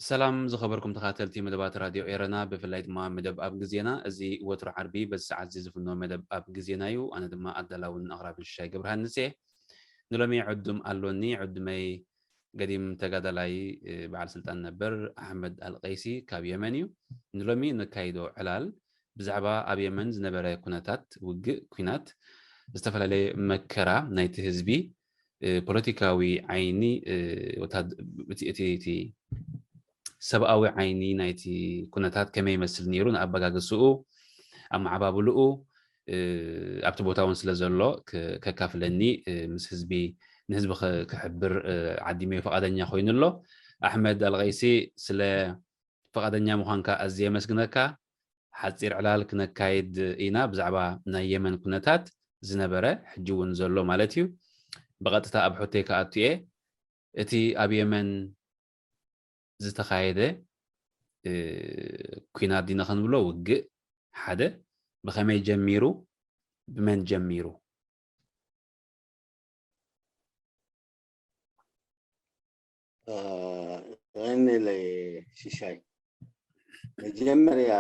ሰላም ዝኸበርኩም ተኻተልቲ መደባት ራድዮ ኤረና፣ ብፍላይ ድማ መደብ ኣብ ግዜና። እዚ ወትሮ ዓርቢ በዚ ሰዓት እዚ ዝፍኖ መደብ ኣብ ግዜና እዩ። ኣነ ድማ ኣዳላውን ኣቕራብን ሽሻይ ገብረሃንስ እየ። ንሎሚ ዕዱም ኣሎኒ። ዕዱመይ ገዲም ተጋዳላይ፣ እ፣ በዓል ስልጣን ነበር ኣሕመድ ኣልቀይሲ ካብ የመን እዩ። ንሎሚ ነካይዶ ዕላል ብዛዕባ ኣብ የመን ዝነበረ ኩነታት፣ ውግእ፣ ኲናት፣ ዝተፈላለየ መከራ ናይቲ ህዝቢ፣ እ፣ ፖለቲካዊ ዓይኒ፣ እ፣ ወታድ-፣ እቲ፣ እቲ፣ እቲ ሰብኣዊ ዓይኒ ናይቲ ኩነታት ከመይ ይመስል ነይሩ፣ ንኣበጋግስኡ፣ ኣመዓባብልኡ፣ እ፣ ኣብቲ ቦታ እውን ስለ ዘሎ ክ-፣ ከካፍለኒ፣ እ፣ ምስ ህዝቢ፣ ንህዝቢ ኸ-፣ ክሕብር፣ እ፣ ዓዲመዮ፣ ፈቓደኛ ኮይኑ ኣሎ። ኣሕመድ ኣልቀይሲ፣ ስለ ፈቓደኛ ምዃንካ ኣዝየ የመስግነካ። ሓጺር ዕላል ክነካይድ ኢና ብዛዕባ ናይ የመን ኩነታት ዝነበረ፣ ሕጂ እውን ዘሎ ማለት እዩ። ብቐጥታ ኣብ ሕቶይ ክኣቱ እየ። እቲ ኣብ የመን ዝተኻየደ፣ እ፣ ኲናት ዲና ክንብሎ፣ ውግእ፣ ሓደ፣ ብኸመይ ጀሚሩ፣ ብመን ጀሚሩ? እ፣ የቐንየለይ ሽሻይ። መጀመርያ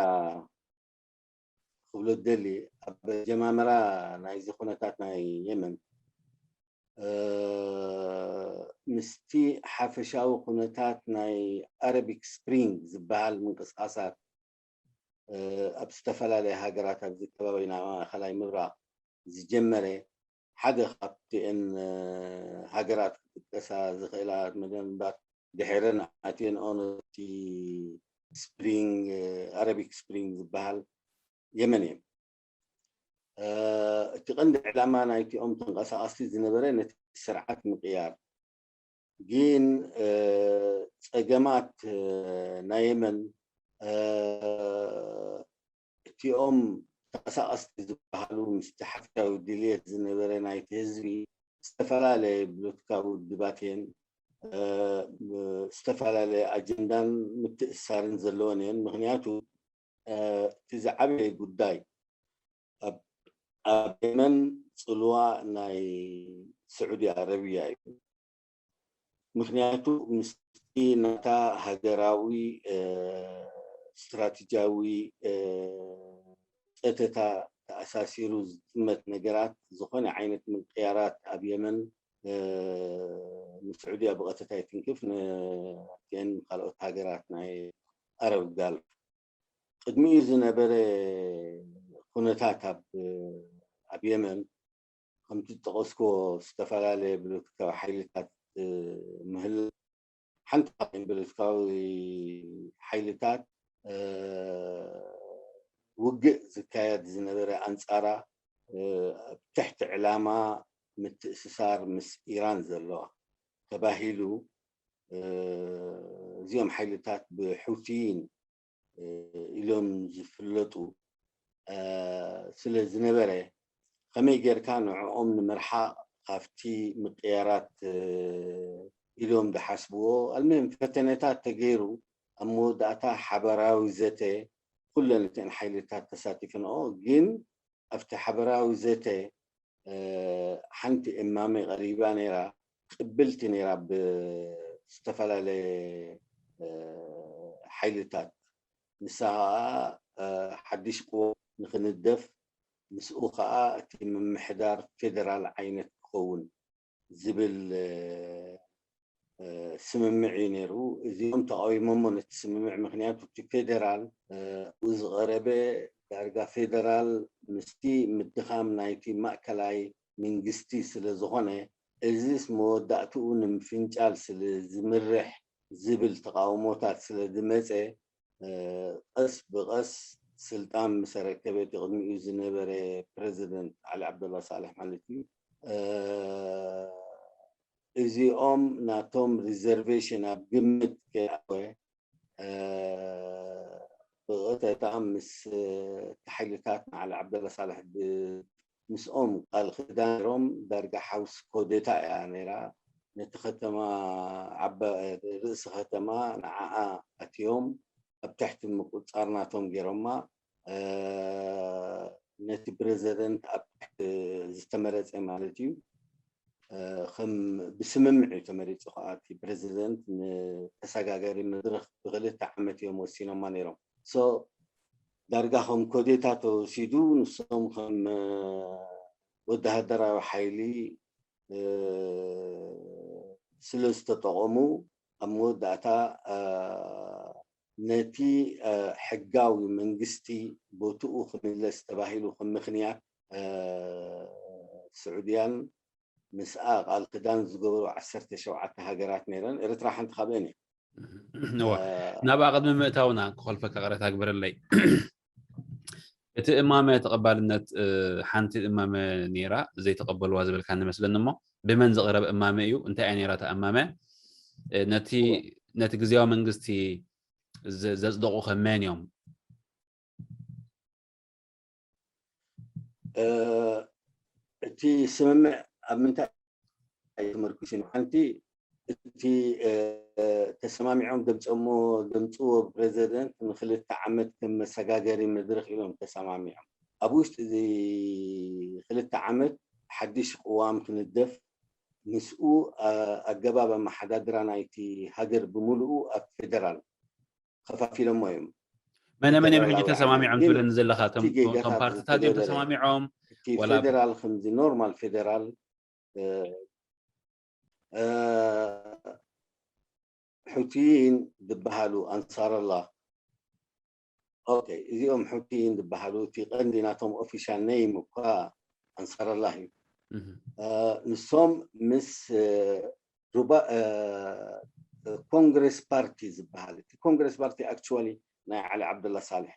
ክብሎ ዝደሊ፣ ኣብ ኣጀማምራ ናይዚ ኩነታት ናይ የመን፣ እ፣ ምስቲ ሓፈሻዊ ኩነታት ናይ ኣረቢክ ስፕሪንግ ዝበሃል ምንቅስቃሳት፣ እ፣ ኣብ ዝተፈላለያ ሃገራት ኣብዚ ከባቢና ማእኸላይ ምብራቕ ዝጀመረ፣ ሓደ ካብቲኤን፣ እ፣ ሃገራት ክጥቀሳ ዝኽእላ፣ ምናልባት ድሕረን ኣትየን ኦነቲ ስፕሪንግ፣ እ፣ ኣረቢክ ስፕሪንግ ዝበሃል የመን እየን። እ፣ እቲ ቀንዲ ዕላማ ናይቲኦም ተንቀሳቐስቲ ዝነበረ ነቲ ስርዓት ምቅያር። ግን፣ እ፣ ጸገማት፣ እ፣ ናይ የመን፣ እ፣ እቲኦም ተንቀሳቐስቲ ዝበሃሉ ምስቲ ሓፈሻዊ ድልየት ዝነበረ ናይቲ ህዝቢ ዝተፈላለየ ፖለቲካዊ ውድባት እየን፣ እ፣ ዝተፈላለየ ኣጀንዳን ምትእስሳርን ዘለወን እየን። ምኽንያቱ፣ እ፣ እቲ ዝዓበየ ጉዳይ ኣብ፣ ኣብ የመን ጽልዋ ናይ ስዑዲ ኣረብያ እዩ። ምኽንያቱ ምስቲ ናታ ሃገራዊ፣ እ፣ ስትራቴጂያዊ፣ እ፣ ጸጥታ ተኣሳሲሩ ዝጥመት ነገራት፣ ዝኾነ ዓይነት ምቅያራት ኣብ የመን፣ እ፣ ንስዑድያ ብቐጥታ ይትንክፍ፣ ንቲኤን ካልኦት ሃገራት ናይ ኣረብ ጋልፍ። ቅድሚኡ ዝነበረ ኩነታት ኣብ፣ ኣብ የመን፣ ከምቲ ዝጠቐስክዎ፣ ዝተፈላለየ ፖለቲካዊ ሓይልታት፣ እ፣ ምህላው፣ ሓንቲ ካብተን ፖለቲካዊ ሓይልታት፣ እ፣ ውግእ ዝካየድ ዝነበረ ኣንጻራ፣ እ፣ ኣብ ትሕቲ ዕላማ ምትእስሳር ምስ ኢራን ዘለዋ ተባሂሉ፣ እ፣ እዚኦም ሓይልታት ብሑቲይን፣ እ፣ ኢሎም ዝፍለጡ፣ እ፣ ስለ ዝነበረ፣ ከመይ ጌርካ ንዕኦም ንምርሓቕ ካብቲ ምቅያራት፣ እ፣ ኢሎም ዝሓስብዎ፣ ኣልመም ፈተነታት ተገይሩ፣ ኣብ መወዳእታ ሓበራዊ ዘተ ኩለን እተን ሓይልታት ተሳቲፈንኦ፣ ግን ኣብቲ ሓበራዊ ዘተ፣ እ፣ ሓንቲ እማመ ቀሪባ ነይራ፣ ቅብልቲ ነይራ ብዝተፈላለየ፣ እ፣ ሓይልታት። ንሳ ኸኣ፣ እ፣ ሓድሽ ቅዋም ንኽንደፍ፣ ምስኡ ኸኣ እቲ ምምሕዳር ፌደራል ዓይነት ክኸውን ዝብል፣ እ፣ እ፣ ስምምዕ እዩ ነይሩ። እዚኦም ተቓዊሞሞ ነቲ ስምምዕ፣ ምኽንያቱ እቲ ፌደራል፣ እ፣ ኣብኡ ዝቐረበ ዳርጋ ፌደራል ምስቲ ምድኻም ናይቲ ማእከላይ መንግስቲ ስለ ዝኾነ፣ እዚስ መወዳእትኡ ንምፍንጫል ስለ ዝምርሕ ዝብል ተቓውሞታት ስለ ዝመጸ፣ እ፣ ቀስ ብቐስ ስልጣን ምስ ኣረከበ እቲ ቅድሚኡ ዝነበረ ፕረዚደንት ዓሊ ዓብደላ ሳልሕ ማለት እዩ። እዚኦም ናቶም ሪዘርቬሽን ኣብ ግምት ከይኣወ ብቐጥታ ምስ ሓይልታት ንዓሊ ዓብደላ ሳልሕ ምስኦም ቃል ክዳን ሮም ዳርጋ ሓውስ ኮደታ እያ ነይራ። ነቲ ከተማ ርእሲ ከተማ ንዓኣ ኣትዮም ኣብ ትሕቲ ምቁፃር ናቶም ገይሮማ። ነቲ ፕረዚደንት ኣብ ትሕቲ ዝተመረፀ ማለት እዩ ከም ብስምምዕ እዩ ተመሪፁ ከዓ እቲ ፕረዚደንት ንተሰጋገሪ መድረክ ብክልተ ዓመት እዮም ወሲኖማ ነይሮም። ዳርጋ ከም ኮዴታ ተወሲዱ ንሶም ከም ወተሃደራዊ ሓይሊ ስለ ዝተጠቐሙ ኣብ መወዳእታ ነቲ ሕጋዊ መንግስቲ ቦትኡ ክምለስ ተባሂሉ ከም ምክንያት ስዑድያን ምስኣ ቃል ክዳን ዝገበሩ ዓሰርተ ሸውዓተ ሃገራት ነይረን። ኤርትራ ሓንቲ ካብአን እያ። ናብኣ ቅድሚ ምእታውና ክኸልፈካ ቅሬታ ግበረለይ። እቲ እማመ ተቐባልነት ሓንቲ እማመ ነይራ ዘይተቐበልዋ ዝበልካ ንመስለኒ እሞ ብመን ዝቐረበ እማመ እዩ? እንታይ እያ ነይራ እታ እማመ? ነቲ ግዜያዊ መንግስቲ ዘጽደቑ ከ መን እዮም? እቲ ስምምዕ ኣብ ምንታይ ተመርኩስ ሓንቲ እቲ ተሰማሚዖም ደምፀሞ ደምፅዎ ፕሬዚደንት ንክልተ ዓመት ከም መሰጋገሪ መድረክ ኢሎም ተሰማሚዖም። ኣብ ውሽጢ እዚ ክልተ ዓመት ሓድሽ ቅዋም ክንደፍ ምስኡ ኣገባብ ኣመሓዳድራ ናይቲ ሃገር ብምልኡ ኣብ ፌደራል ከፋፊሎሞ እዮም። መነ መን እዮም ሕጂ ተሰማሚዖም ትብለኒ ዘለካ? እቶም ፓርትታት እዮም ተሰማሚዖም? ፌደራል ከምዚ ኖርማል ፌደራል ሑቲይን ዝበሃሉ ኣንሳረላ ኦኬ እዚኦም ሑቲይን ዝበሃሉ እቲ ቀንዲ ናቶም ኦፊሻል ነይም እኳ ኣንሳረላ እዩ። ንሶም ምስ ሩባ ኮንግረስ ፓርቲ ዝበሃል እቲ ኮንግረስ ፓርቲ ኣክቹዋሊ ናይ ዓሊ ዓብደላ ሳልሕ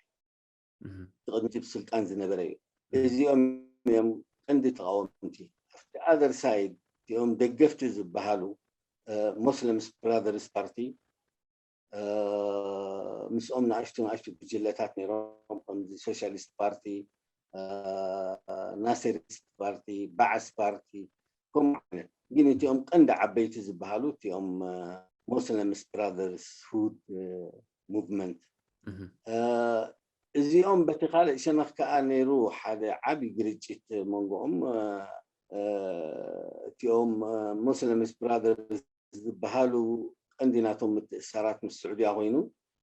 ቅድሚ ስልጣን ዝነበረ እዩ። እዚኦም እዮም ቀንዲ ተቃወምቲ። ኣብቲ ኣዘር ሳይድ እዚኦም ደገፍቲ ዝበሃሉ ሞስለምስ ብራዘርስ ፓርቲ ምስኦም ንኣሽቱ ንኣሽቱ ጉጅለታት ነይሮም ከምዚ ሶሻሊስት ፓርቲ፣ ናሴሪስት ፓርቲ፣ ባዕስ ፓርቲ ከምኡ ዓይነት ግን እቲኦም ቀንዲ ዓበይቲ ዝበሃሉ እቲኦም ሞስለምስ ብራዘርስ ሁድ ሙቭመንት እዚኦም በቲ ካልእ ሸነኽ ከዓ ነይሩ ሓደ ዓብዪ ግርጭት መንጎኦም እቲኦም ሞስለምስ ብራዘርስ ዝበሃሉ ቀንዲ ናቶም ምትእሳራት ምስ ስዑድያ ኮይኑ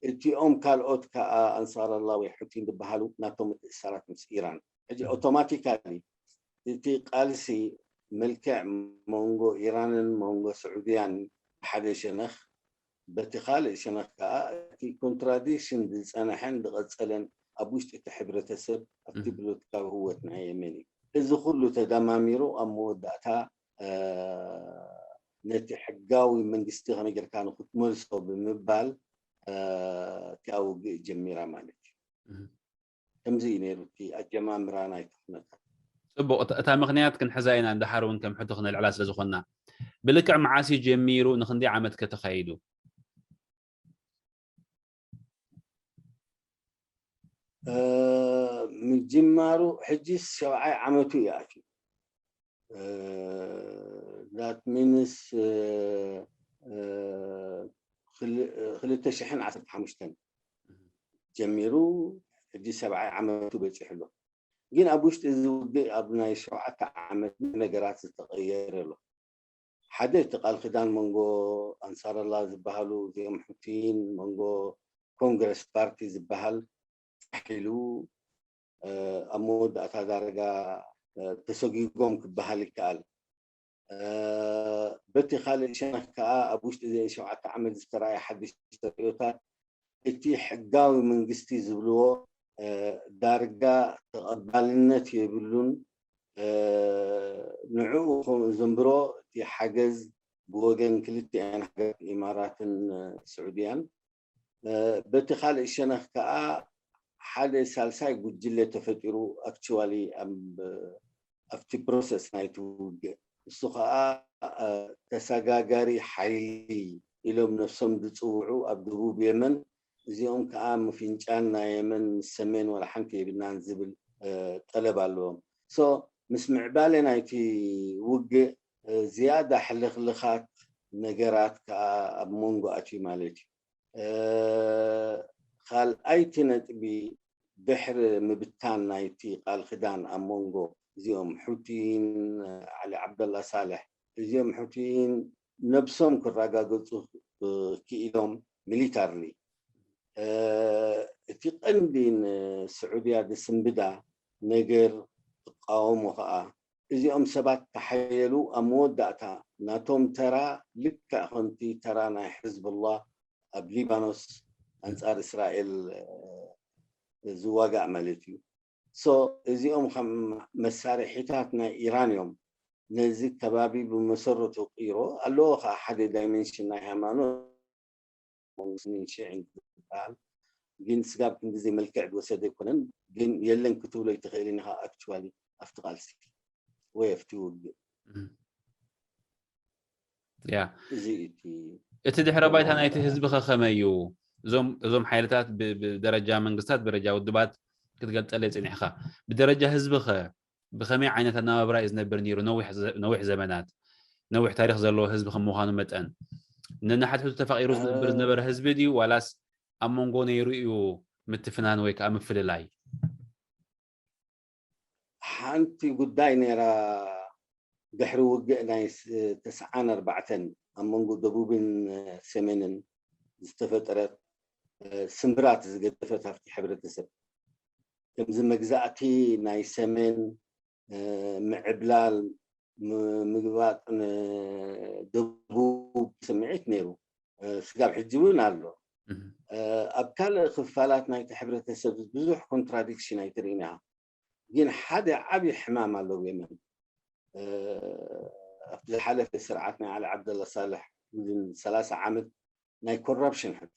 እቲኦም ካልኦት ከዓ ኣንሳረላ ወይ ሑቲን ዝበሃሉ ናቶም ምትእሳራት ምስ ኢራን ሕጂ ኦቶማቲካሊ እቲ ቃልሲ መልክዕ መንጎ ኢራንን መንጎ ስዑድያን ሓደ ሸነኽ በቲ ካልእ ሸነኽ ከዓ እቲ ኮንትራዲክሽን ዝፀነሐን ዝቐፀለን ኣብ ውሽጢ እቲ ሕብረተሰብ ኣብቲ ፖለቲካዊ ህወት ናይ የመን እዩ። እዚ ኩሉ ተደማሚሩ ኣብ መወዳእታ ነቲ ሕጋዊ መንግስቲ ከመይ ጌርካ ንክትመልሶ ብምባል እቲኣ ውግእ ጀሚራ ማለት እዩ። ከምዚ እዩ ነይሩ እቲ ኣጀማምራ ናይቲ ኩነታት። ፅቡቅ፣ እታ ምክንያት ክንሕዛ ኢና፣ እንድሓር እውን ከም ሕቶ ክነልዕላ ስለዝኮና። ብልክዕ መዓስ እዩ ጀሚሩ? ንክንደይ ዓመት ከተካይዱ? ምጅማሩ ሕጂ ሸብዓይ ዓመቱ እዩ ኣትዩ። ዳት ሚንስ ክልተ ሽሕን ዓሰርተ ሓሙሽተን ጀሚሩ ሕጂ ሰብዓይ ዓመቱ በፂሑ ኣሎ። ግን ኣብ ውሽጢ እዚ ውግእ ኣብ ናይ ሸውዓተ ዓመት ነገራት ዝተቐየረ ኣሎ። ሓደ እቲ ቃል ክዳን መንጎ ኣንሳረላ ዝበሃሉ እዚኦም ሑቲን መንጎ ኮንግረስ ፓርቲ ዝበሃል ፃሒሉ ኣብ መወዳእታ ዳረጋ ተሰጊጎም ክበሃል ይከኣል። በቲ ካልእ ሸነኽ ከዓ ኣብ ውሽጢ እዚአን ሸውዓተ ዓመት ዝተረኣየ ሓድሽ ተርእዮታት እቲ ሕጋዊ መንግስቲ ዝብልዎ ዳርጋ ተቐባልነት የብሉን። ንዕኡ ዘንብሮ እቲ ሓገዝ ብወገን ክልቲኣን ሃገራት ኢማራትን ስዑድያን በቲ ካልእ ሸነኽ ከዓ ሓደ ሳልሳይ ጉጅለ ተፈጢሩ። Actually ኣብቲ process ናይቲ ውግእ እሱ ከዓ ተሰጋጋሪ ሓይሊ ኢሎም ነፍሶም ዝፅውዑ ኣብ ደቡብ የመን፣ እዚኦም ከዓ ምፍንጫል ናይ የመን ምስ ሰሜን ዋላ ሓንቲ የብልናን ዝብል ጠለብ ኣለዎም። So ምስ ምዕባለ ናይቲ ውግእ ዝያዳ ሕልኽልኻት ነገራት ከዓ ኣብ መንጎ ኣትዩ ማለት እዩ። ካልኣይቲ ነጥቢ፣ ድሕሪ ምብታን ናይቲ ቃል ክዳን ኣብ መንጎ እዚኦም ሑቲን ዓሊ ዓብደላ ሳልሕ፣ እዚኦም ሑቲን ነብሶም ክረጋገፁ ክኢሎም ሚሊታርሊ። እቲ ቀንዲ ንስዑድያ ዝስንብዳ ነገር ትቃወሞ ከዓ እዚኦም ሰባት ተሓየሉ ኣብ መወዳእታ ናቶም ተራ ልክዕ ከምቲ ተራ ናይ ሕዝብላህ ኣብ ሊባኖስ ኣንጻር እስራኤል ዝዋጋእ ማለት እዩ። So እዚኦም ከም መሳርሒታት ናይ ኢራን እዮም። ነዚ ከባቢ ብመሰረቱ ቅይሮ ኣለዎ ከዓ ሓደ ዳይሜንሽን ናይ ሃይማኖት ሞስሊም ሽዒን ዝበሃል ግን ስጋብ ክንድዚ መልክዕ ዝወሰደ ኣይኮነን። ግን የለን ክትብሎ ኣይትኽእልን ኢኻ። Actually ኣብቲ ቃልሲ ወይ ኣብቲ ውግእ ያ እዚ እቲ እቲ ድሕረ ባይታ ናይቲ ህዝቢ ከ ከመይ እዩ? እዞም እዞም ሓይልታት ብ- ብደረጃ መንግስታት ብደረጃ ውድባት ክትገልጸለይ ጽኒሕካ፣ ብደረጃ ህዝቢ ከ ብኸመይ ዓይነት ኣነባብራ እዩ ዝነብር ነይሩ? ነዊሕ ዘ- ነዊሕ ዘመናት ነዊሕ ታሪክ ዘለዎ ህዝቢ ከም ምዃኑ መጠን ነንሓድሕዱ ተፋቂሩ ዝነብር ዝነበረ ህዝቢ ድዩ ዋላስ ኣብ መንጎ ነይሩ እዩ ምትፍናን ወይ ከዓ ምፍልላይ? ሓንቲ ጉዳይ ነይራ። ድሕሪ ውግእ ናይ ተስዓን ኣርባዕተን ኣብ መንጎ ደቡብን ሰሜንን ዝተፈጠረት ስምብራት ዝገደፈት ኣብቲ ሕብረተሰብ፣ ከምዚ መግዛእቲ ናይ ሰሜን ምዕብላል ምግባጥ ንደቡብ ስምዒት ነይሩ። ስጋብ ሕጂ እውን ኣሎ። ኣብ ካልእ ክፋላት ናይቲ ሕብረተሰብ ብዙሕ ኮንትራዲክሽን ኣይትርእን ኢኻ። ግን ሓደ ዓብዪ ሕማም ኣሎ ብየመን። ኣብቲ ዝሓለፈ ስርዓት ናይ ዓሊ ዓብደላ ሳልሕ ዊዝን ሰላሳ ዓመት ናይ ኮራፕሽን ሕቶ።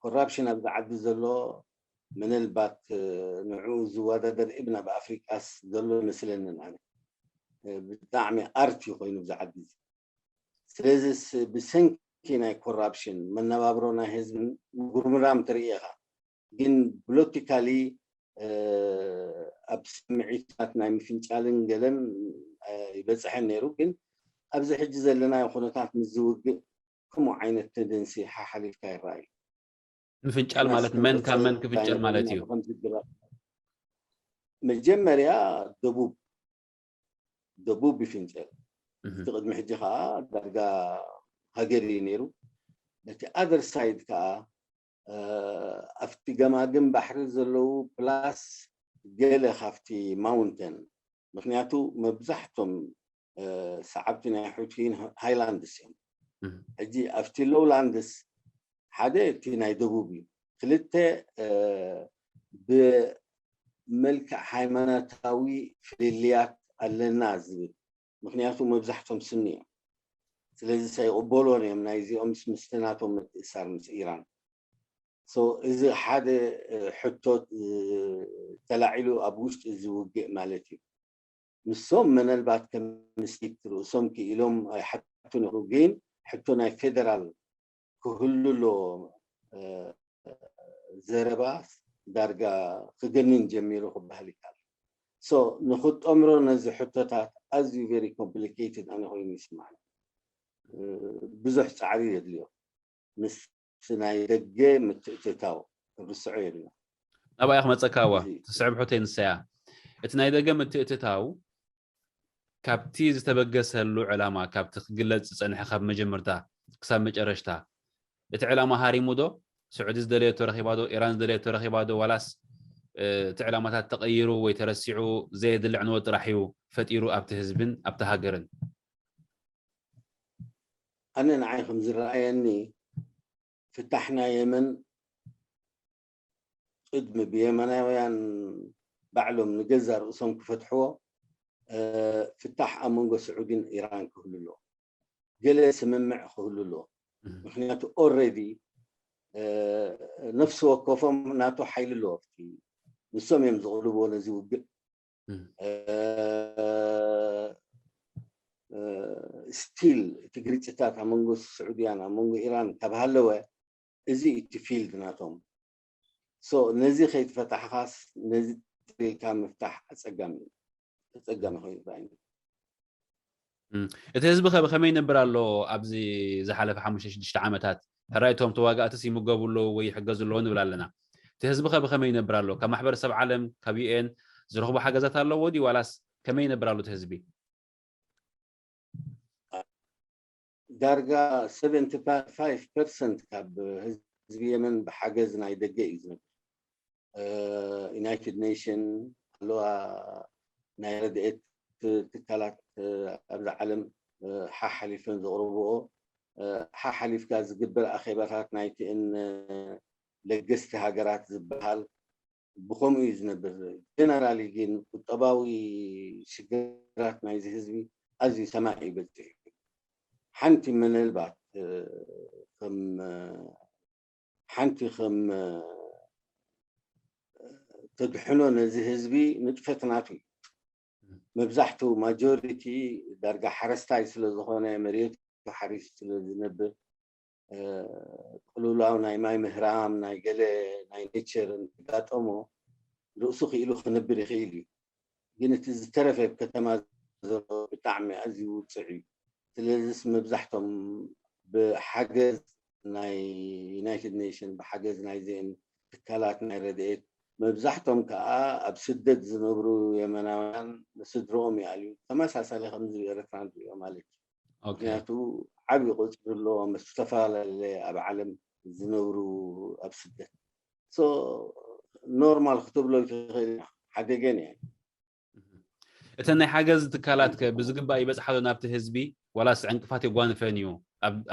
ኮራፕሽን ኣብዚ ዓዲ ዘሎ ምናልባት ንዕኡ ዝወዳደር ኢብን ኣብ ኣፍሪቃስ ዘሎ መስለንን ኣነ። ብጣዕሚ ኣርት እዩ ኮይኑ ኣብዚ ዓዲ እዚ። ስለዚ ብሰንኪ ናይ ኮራፕሽን መነባብሮ ናይ ህዝብን ጉርምራም ትርኢ ኢኻ። ግን ፖለቲካሊ ኣብ ስምዒታት ናይ ምፍንጫልን ገለን ይበፅሐን ነይሩ። ግን ኣብዚ ሕጂ ዘለናዮ ኩነታት ምስ ዝውግእ ከምኡ ዓይነት ቴንደንሲ ሓሓሊፍካ ይረኣዩ። ምፍንጫል ማለት መን ካብ መን ክፍንጨል ማለት እዩ። መጀመርያ ደቡብ ደቡብ ይፍንጨል። እቲ ቅድሚ ሕጂ ከዓ ዳርጋ ሃገር እዩ ነይሩ። ነቲ ኣደር ሳይድ ከዓ ኣብቲ ገማግም ባሕሪ ዘለዉ ፕላስ ገለ ካብቲ ማውንተን፣ ምክንያቱ መብዛሕቶም ሰዓብቲ ናይ ሑቲን ሃይላንድስ እዮም። ሕጂ ኣብቲ ሎውላንድስ ሓደ እቲ ናይ ደቡብ እዩ። ክልተ ብመልክዕ ሃይማኖታዊ ፍልልያት ኣለና ዝብል፣ ምክንያቱ መብዛሕቶም ስኒ እዮም። ስለዚ ኣይቕበሎን እዮም ናይዚኦም ምስ ናቶም ምትእሳር ምስ ኢራን። እዚ ሓደ ሕቶ ተላዒሉ ኣብ ውሽጢ እዚ ውግእ ማለት እዩ። ንሶም መነልባት ከም ስቴት ርእሶም ክኢሎም ኣይሓቱን ይኽእሉ፣ ግን ሕቶ ናይ ፌደራል ክህሉ ኣለዎ። ዘረባ ዳርጋ ክገንን ጀሚሩ ክበሃል ይከኣል። ንክጠምሮ ነዚ ሕቶታት ኣዝዩ ቨሪ ኮምፕሊኬትድ ኣነ ኮይኑ ይስማዓኒ። ብዙሕ ፃዕሪ የድልዮ። ምስ ናይ ደገ ምትእትታው ክርስዖ የድልዮ። ናብኣ ክመፀካዋ ትስዕብ ሕቶይ ንሰያ እቲ ናይ ደገ ምትእትታው ካብቲ ዝተበገሰሉ ዕላማ ካብቲ ክግለፅ ዝፀንሐ ካብ መጀመርታ ክሳብ መጨረሽታ እቲ ዕላማ ሃሪሙ ዶ? ስዑዲ ዝደለየቶ ረኺባ ዶ? ኢራን ዝደለየቶ ረኺባ ዶ? ዋላስ እቲ ዕላማታት ተቐይሩ ወይ ተረሲዑ ዘየድሊ ዕንወት ጥራሕ እዩ ፈጢሩ ኣብቲ ህዝብን ኣብቲ ሃገርን? ኣነ ንዓይ ከም ዝረኣየኒ ፍታሕ ናይ የመን ቅድሚ ብየመናውያን ባዕሎም ንገዛ ርእሶም ክፈትሕዎ ፍታሕ ኣብ መንጎ ስዑዲን ኢራን ክህሉ ኣለዎ። ገለ ስምምዕ ክህሉ ኣለዎ። ምክንያቱ ኦረዲ ነፍሲ ወከፎም ናቱ ሓይሊ ኣለዎ። ንሶም እዮም ዝቕልብዎ ነዚ ውግእ። ስቲል እቲ ግርጭታት ኣብ መንጎ ስዑድያን ኣብ መንጎ ኢራን ካብ ሃለወ፣ እዚ እቲ ፊልድ ናቶም። ነዚ ከይትፈታሕኻስ ነዚ ጥሪልካ ምፍታሕ ኣፀጋሚ እዩ። ኣፀጋሚ ኮይኑ ይረኣይኒ። እቲ ህዝቢ ከ ብኸመይ ይነብር ኣሎ? ኣብዚ ዝሓለፈ ሓሙሽተ ሽዱሽተ ዓመታት ሕራይ እቶም ተዋጋእትስ ይምገቡ ኣለዉ ወይ ይሕገዙ ኣለዉ ንብል ኣለና። እቲ ህዝቢ ከ ብኸመይ ይነብር ኣሎ? ካብ ማሕበረሰብ ዓለም ካብ ዩኤን ዝረኽቦ ሓገዛት ኣለዎ ድዩ ዋላስ ከመይ ይነብር ኣሎ እቲ ህዝቢ? ዳርጋ ሰቨንቲ ፋይቭ ፐርሰንት ካብ ህዝቢ የመን ብሓገዝ ናይ ደገ እዩ ዝነብር። ዩናይትድ ኔሽን ኣለዋ፣ ናይ ረድኤት ትካላት ኣብዚ ዓለም ሓሓሊፈን ዘቕርብኦ፣ ሓሓሊፍካ ዝግበር ኣኼባታት ናይቲእን ለገስቲ ሃገራት ዝበሃል ብኸምኡ እዩ ዝነብር። ጀነራሊ ግን ቁጠባዊ ሽግራት ናይዚ ህዝቢ ኣዝዩ ሰማይ ይበፅሕ እዩ። ሓንቲ ምናልባት ከም ሓንቲ ከም ተድሕኖ ነዚ ህዝቢ ንጥፈት ናቱ እዩ። መብዛሕቱ ማጆሪቲ ዳርጋ ሓረስታይ ስለ ዝኾነ መሬቱ ሓሪሱ ስለ ዝነብር ቅልውላው ናይ ማይ ምህራም ናይ ገለ ናይ ኔቸር እንትጋጠሞ ርእሱ ክኢሉ ክነብር ይኽእል እዩ። ግን እቲ ዝተረፈ ኣብ ከተማ ዘሎ ብጣዕሚ ኣዝዩ ውፅዕ እዩ። ስለዚስ መብዛሕቶም ብሓገዝ ናይ ዩናይትድ ኔሽን ብሓገዝ ናይዚአን ትካላት ናይ ረድኤት መብዛሕቶም ከዓ ኣብ ስደት ዝነብሩ የመናውያን ንስድርኦም ይኣልዩ። ተመሳሳሊ ከምዚ ኤርትራ ንሪኦ ማለት እዩ። ምክንያቱ ዓብዪ ቁፅሪ ኣለዎም፣ ዝተፈላለየ ኣብ ዓለም ዝነብሩ ኣብ ስደት። ኖርማል ክትብሎ ትኽእል ሓደገን እየ። እተን ናይ ሓገዝ ትካላት ከ ብዝግባእ ይበፅሓ ዶ ናብቲ ህዝቢ ዋላስ ዕንቅፋት የጓንፈን እዩ?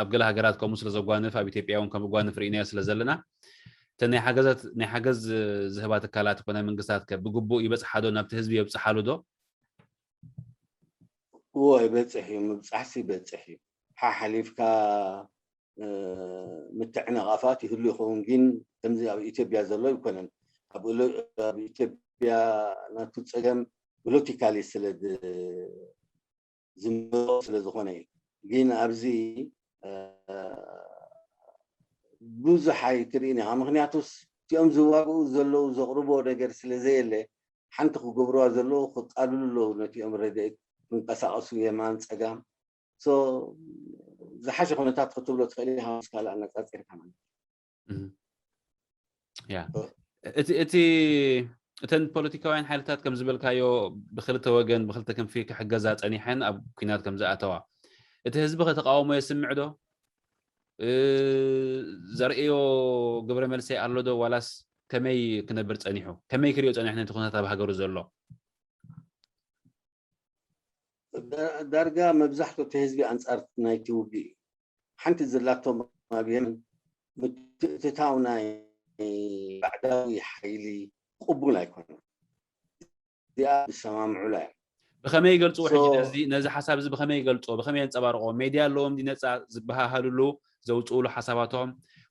ኣብ ገለ ሃገራት ከምኡ ስለ ዘጓንፍ ኣብ ኢትዮጵያ እውን ከም ጓንፍ ርኢናዮ ስለ ዘለና እተን ናይ ሓገዛት ናይ ሓገዝ ዝህባ ትካላት ኮነ መንግስታት ከ ብግቡእ ይበፅሓ ዶ ናብቲ ህዝቢ የብፅሓሉ ዶ? እዎ ይበፅሕ እዩ፣ ምብፃሕሲ ይበፅሕ እዩ። ሓሓሊፍካ ምትዕንቓፋት ይህሉ ይኸውን፣ ግን ከምዚ ኣብ ኢትዮጵያ ዘሎ ኣይኮነን። ኣብ ኢትዮጵያ ናቱ ፀገም ፖለቲካሊ ስለ ዝመሮ ስለ ዝኾነ እዩ። ግን ኣብዚ ብዙሕ ኣይትርእን ኢኻ። ምክንያቱስ እቲኦም ዝዋግኡ ዘለዉ ዘቕርቦ ነገር ስለ ዘየለ ሓንቲ ክገብርዋ ዘለዉ ክቃልሉ ኣለዉ ነቲኦም ረድኤት ክንቀሳቐሱ የማን ፀጋም ዝሓሸ ኩነታት ክትብሎ ትኽእል ኢኻ ምስ ካልእ ኣነፃፂርካ ማለት ያ እቲ እቲ እተን ፖለቲካውያን ሓይልታት ከም ዝበልካዮ ብክልተ ወገን ብክልተ ክንፊ ክሕገዛ ፀኒሐን ኣብ ኩናት ከም ዝኣተዋ እቲ ህዝቢ ከተቃውሞ የስምዕ ዶ? ዘርእዮ ግብረ መልሲ ኣሎ ዶ ዋላስ ከመይ ክነብር ፀኒሑ ከመይ ክሪኦ ፀኒሑ ነቲ ኩነታት ኣብ ሃገሩ ዘሎ? ዳርጋ መብዛሕትኡ እቲ ህዝቢ ኣንፃር ናይቲ ውግእ እዩ። ሓንቲ ዘላቶም ኣብ የመን ምትእትታው ናይ ባዕዳዊ ሓይሊ ቅቡል ኣይኮነን። እዚኣ ዝሰማምዑላ እዮም። ብኸመይ ይገልፅዎ ሕጂ ነዚ ነዚ ሓሳብ እዚ ብኸመይ ይገልፅዎ ብኸመይ የንፀባርቆ? ሜድያ ኣለዎም ዲ ነፃ ዝበሃሃልሉ ዘውፅእሉ ሓሳባቶም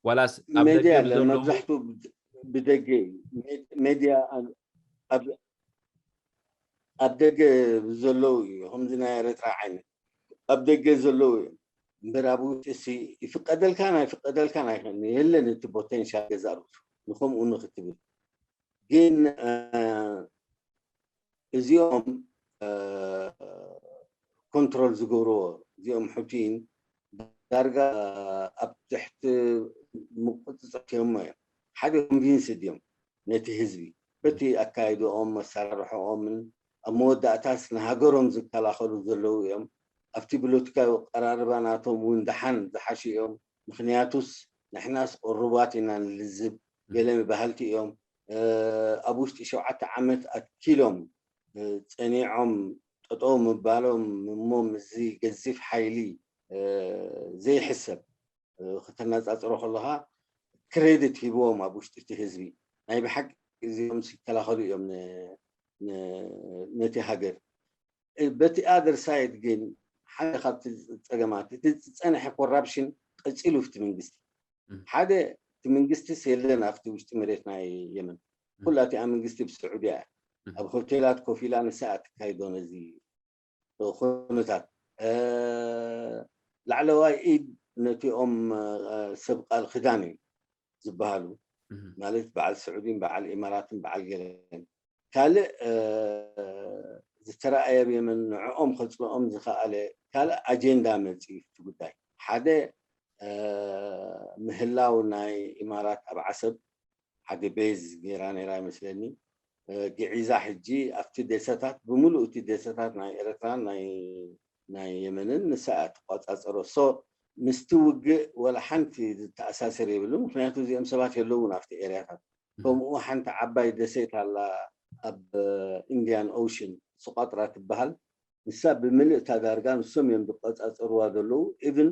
ዋላስ ኣብ ሜድያ ደገ የለን። ብዘለዉ መብዛሕትኡ ብደገ እዩ። ሜድያ ኣብ ኣብ ደገ ዘለዉ እዩ። ከምዚ ናይ ኤርትራ ዓይነት ኣብ ደገ ዘለዉ እዮም። እምበር ኣብ ውሽጢ ሲ ይፍቀደልካን ኣይፍቀደልካን ኣይኽእልን የለን እቲ ፖቴንሻል ገዛ ርእሱ ንከምኡ ንክትብል ግን እዚኦም ኮንትሮል ዝገብርዎ እዚኦም ሑቲን ዳርጋ ኣብ ትሕቲ ምቁፅፅር እዮም እዮም ሓደ ኮንቪንስድ እዮም ነቲ ህዝቢ በቲ ኣካይድኦም መሰራርሕኦምን ኣብ መወዳእታስ ንሃገሮም ዝከላኸሉ ዘለዉ እዮም ኣብቲ ብሎቲካዊ ቀራርባ ናቶም እውን ደሓን ዝሓሹ እዮም ምክንያቱስ ንሕናስ ቅሩባት ኢና ንልዝብ ገለ መባህልቲ እዮም ኣብ ውሽጢ ሸውዓተ ዓመት ኣትኪሎም ፀኒዖም ጠጠው ምባሎም እሞ ምስዚ ገዚፍ ሓይሊ ዘይሕሰብ ክተነፃፅሮ ከለካ ክሬዲት ሂብዎም ኣብ ውሽጢ እቲ ህዝቢ ናይ ብሓቂ እዚኦም ይከላኸሉ እዮም ነቲ ሃገር በቲ ኣደር ሳይድ ግን ሓደ ካብቲ ፀገማት እቲ ዝፀንሐ ኮራፕሽን ቀፂሉ ፍቲ መንግስቲ ሓደ መንግስቲስ የለን ኣብቲ ውሽጢ መሬት ናይ የመን። ኩላቲኣ መንግስቲ ብስዑድያ እያ። ኣብ ሆቴላት ኮፍ ኢላ ንሳ እያ ትካይዶ ነዚ ኩነታት። ላዕለዋይ ኢድ ነቲኦም ሰብ ቃል ክዳን እዩ ዝበሃሉ፣ ማለት በዓል ስዑዲን በዓል ኢማራትን በዓል ገለን። ካልእ ዝተረኣየ ኣብ የመን ንዕኦም ከፅልኦም ዝኸኣለ ካልእ ኣጀንዳ መፅኡ እቲ ጉዳይ። ሓደ ምህላው ናይ ኢማራት ኣብ ዓሰብ ሓደ ቤዝ ገይራ ነይራ ይመስለኒ። ግዒዛ ሕጂ ኣብቲ ደሰታት ብምሉእ እቲ ደሰታት ናይ ኤረትራን ናይ የመንን ንሳ እያ ትቆጻጸሮ። ሶ ምስቲ ውግእ ወላ ሓንቲ ዝተኣሳሰር የብሉ፣ ምክንያቱ እዚኦም ሰባት የለውን ኣብቲ ኤርያታት። ከምኡ ሓንቲ ዓባይ ደሴት ኣላ ኣብ ኢንዲያን ኦሽን፣ ሱቃጥራ ትበሃል። ንሳ ብምልእታ ዳርጋ ንሶም እዮም ዝቆጻጸርዋ ዘለዉ። ኢቭን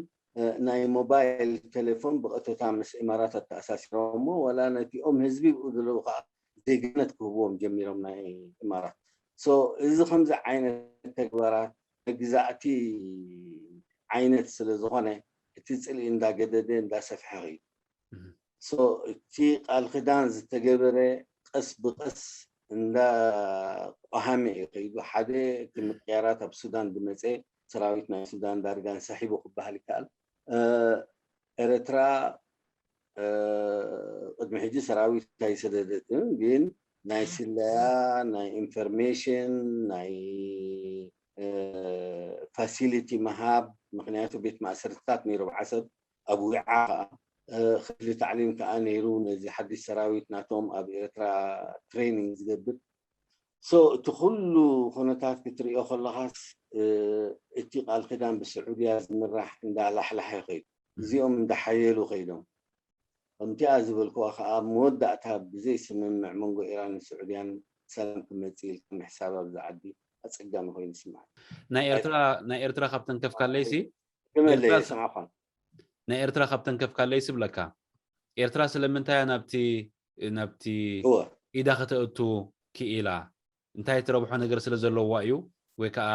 ናይ ሞባይል ቴሌፎን ብቐጥታ ምስ ኢማራት ኣተኣሳሲሮሞ፣ ዋላ ነቲኦም ህዝቢ ብኡ ዘለዉ ከዓ ዜግነት ክህብዎም ጀሚሮም ናይ ኢማራት። ሶ እዚ ከምዚ ዓይነት ተግባራት መግዛእቲ ዓይነት ስለ ዝኾነ እቲ ፅልኢ እንዳገደደ እንዳሰፍሐ ኸይዱ። ሶ እቲ ቃል ክዳን ዝተገበረ ቀስ ብቀስ እንዳ ቆሃመ እዩ ከይዱ። ሓደ እቲ ምቅያራት ኣብ ሱዳን ዝመፀ ሰራዊት ናይ ሱዳን ዳርጋ እንሰሒቡ ክበሃል ይከኣል። ኤረትራ ቅድሚ ሕጂ ሰራዊት ኣይሰደደትን፣ ግን ናይ ስለያ፣ ናይ ኢንፎርሜሽን፣ ናይ ፋሲሊቲ ምሃብ፣ ምክንያቱ ቤት ማእሰርትታት ነይሩ ኣብ ዓሰብ፣ ኣብ ዊዓ ከዓ ክፍሊ ታዕሊም ከዓ ነይሩ ነዚ ሓድሽ ሰራዊት ናቶም ኣብ ኤርትራ ትሬኒንግ ዝገብር። ሶ እቲ ኩሉ ኩነታት ክትሪኦ ከለኻስ እቲ ቃል ክዳን ብስዑድያ ዝምራሕ እንዳላሕላሐ ይኸይዱ፣ እዚኦም እንዳሓየሉ ከይዶም። ከምቲኣ ዝበልክዋ ከዓ ኣብ መወዳእታ ብዘይ ስምምዕ መንጎ ኢራንን ስዑድያን ሰላም ክመፅእ ኢልካ ምሕሳብ ኣብዚ ዓዲ ኣፀጋሚ ኮይኑ ይስምዓኒ። ናይ ኤርትራ ናይ ኤርትራ ካብ ተንከፍካለይሲ ከመለየ ስማዕኳን ናይ ኤርትራ ካብ ተንከፍካለይሲ ብለካ ኤርትራ ስለምንታይ እያ ናብቲ ናብቲ ኢዳ ከተእቱ ክኢላ? እንታይ ትረብሖ ነገር ስለ ዘለዋ እዩ? ወይ ከዓ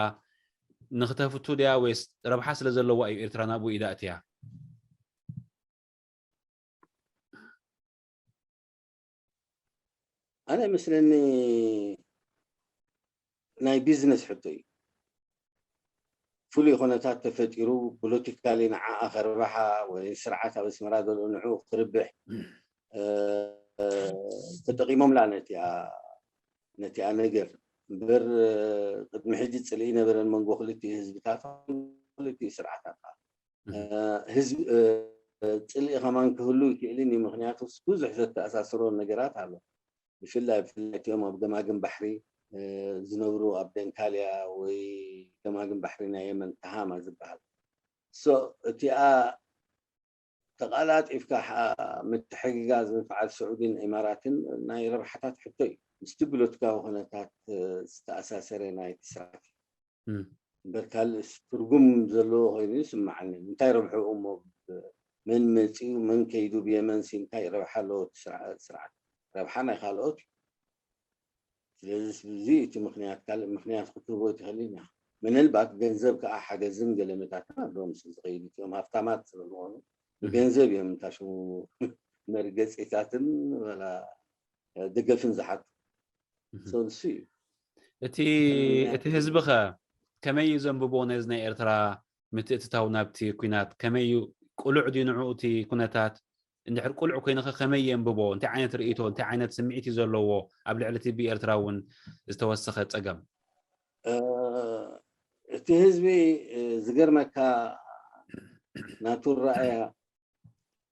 ንክተፍቱ ድያ ወይስ ረብሓ ስለ ዘለዋ እዩ ኤርትራ ናብኡ ኢዳ እትያ? ኣነ መስለኒ ናይ ቢዝነስ ሕቶ እዩ። ፍሉይ ኩነታት ተፈጢሩ ፖለቲካሊ ንዓኣ ከርብሓ ወይ ስርዓት ኣብ ኣስመራ ዘሎ ንዕኡ ክርብሕ ተጠቂሞምላ ነቲኣ ነቲኣ ነገር እምበር ቅድሚ ሕጂ ፅልኢ ነበረን መንጎ ክልቲኡ ህዝብታት ክልቲኡ ስርዓታት ህዝቢ ፅልኢ ከማን ክህሉ ይክእልን እዩ። ምክንያቱ ብዙሕ ዘተኣሳስሮ ነገራት ኣሎ። ብፍላይ ብፍላይ እቲኦም ኣብ ገማግም ባሕሪ ዝነብሩ ኣብ ደንካልያ ወይ ገማግም ባሕሪ ናይ የመን ተሃማ ዝበሃል እቲኣ ተቓላጢፍካ ምትሕግጋዝ ምፍዓል ስዑዲን ኢማራትን ናይ ረብሓታት ሕቶ እዩ። ምስቲ ብሎትካዊ ኩነታት ዝተኣሳሰረ ናይ ስርዓት እዩ። እምበር ካልእ ትርጉም ዘለዎ ኮይኑ ይስምዓኒ። እንታይ ረብሕኡ እሞ መን መፂኡ መን ከይዱ ብየመን ሲ እንታይ ረብሓ ኣለዎ እቲ ስርዓት? ረብሓ ናይ ካልኦት እዩ። ስለዚ እዚ እቲ ምክንያት ካልእ ምክንያት ክትህቦ ኣይትኽእልን ኢኻ። ምናልባት ገንዘብ ከዓ ሓገዝን ገለመታትን ኣለዎም ዝኸይዱ እቲኦም ሃፍታማት ስለዝኾኑ ብገንዘብ እዮም እንታሽሙ መርገፂታትን ወላ ደገፍን ዝሓቱ። ንሱ እዩ። እቲ ህዝቢ ኸ ከመይ እዩ ዘንብቦ ነዚ ናይ ኤርትራ ምትእትታው ናብቲ ኲናት? ከመይ እዩ ቅሉዕ ድዩ ንዕኡ እቲ ኩነታት? እንድሕር ቅሉዕ ኮይንኸ ከመይ የንብቦ? እንታይ ዓይነት ርእይቶ እንታይ ዓይነት ስምዒት እዩ ዘለዎ ኣብ ልዕሊ እቲ ብኤርትራ እውን ዝተወሰኸ ጸገም? እቲ ህዝቢ ዝገርመካ ናቱ ረኣያ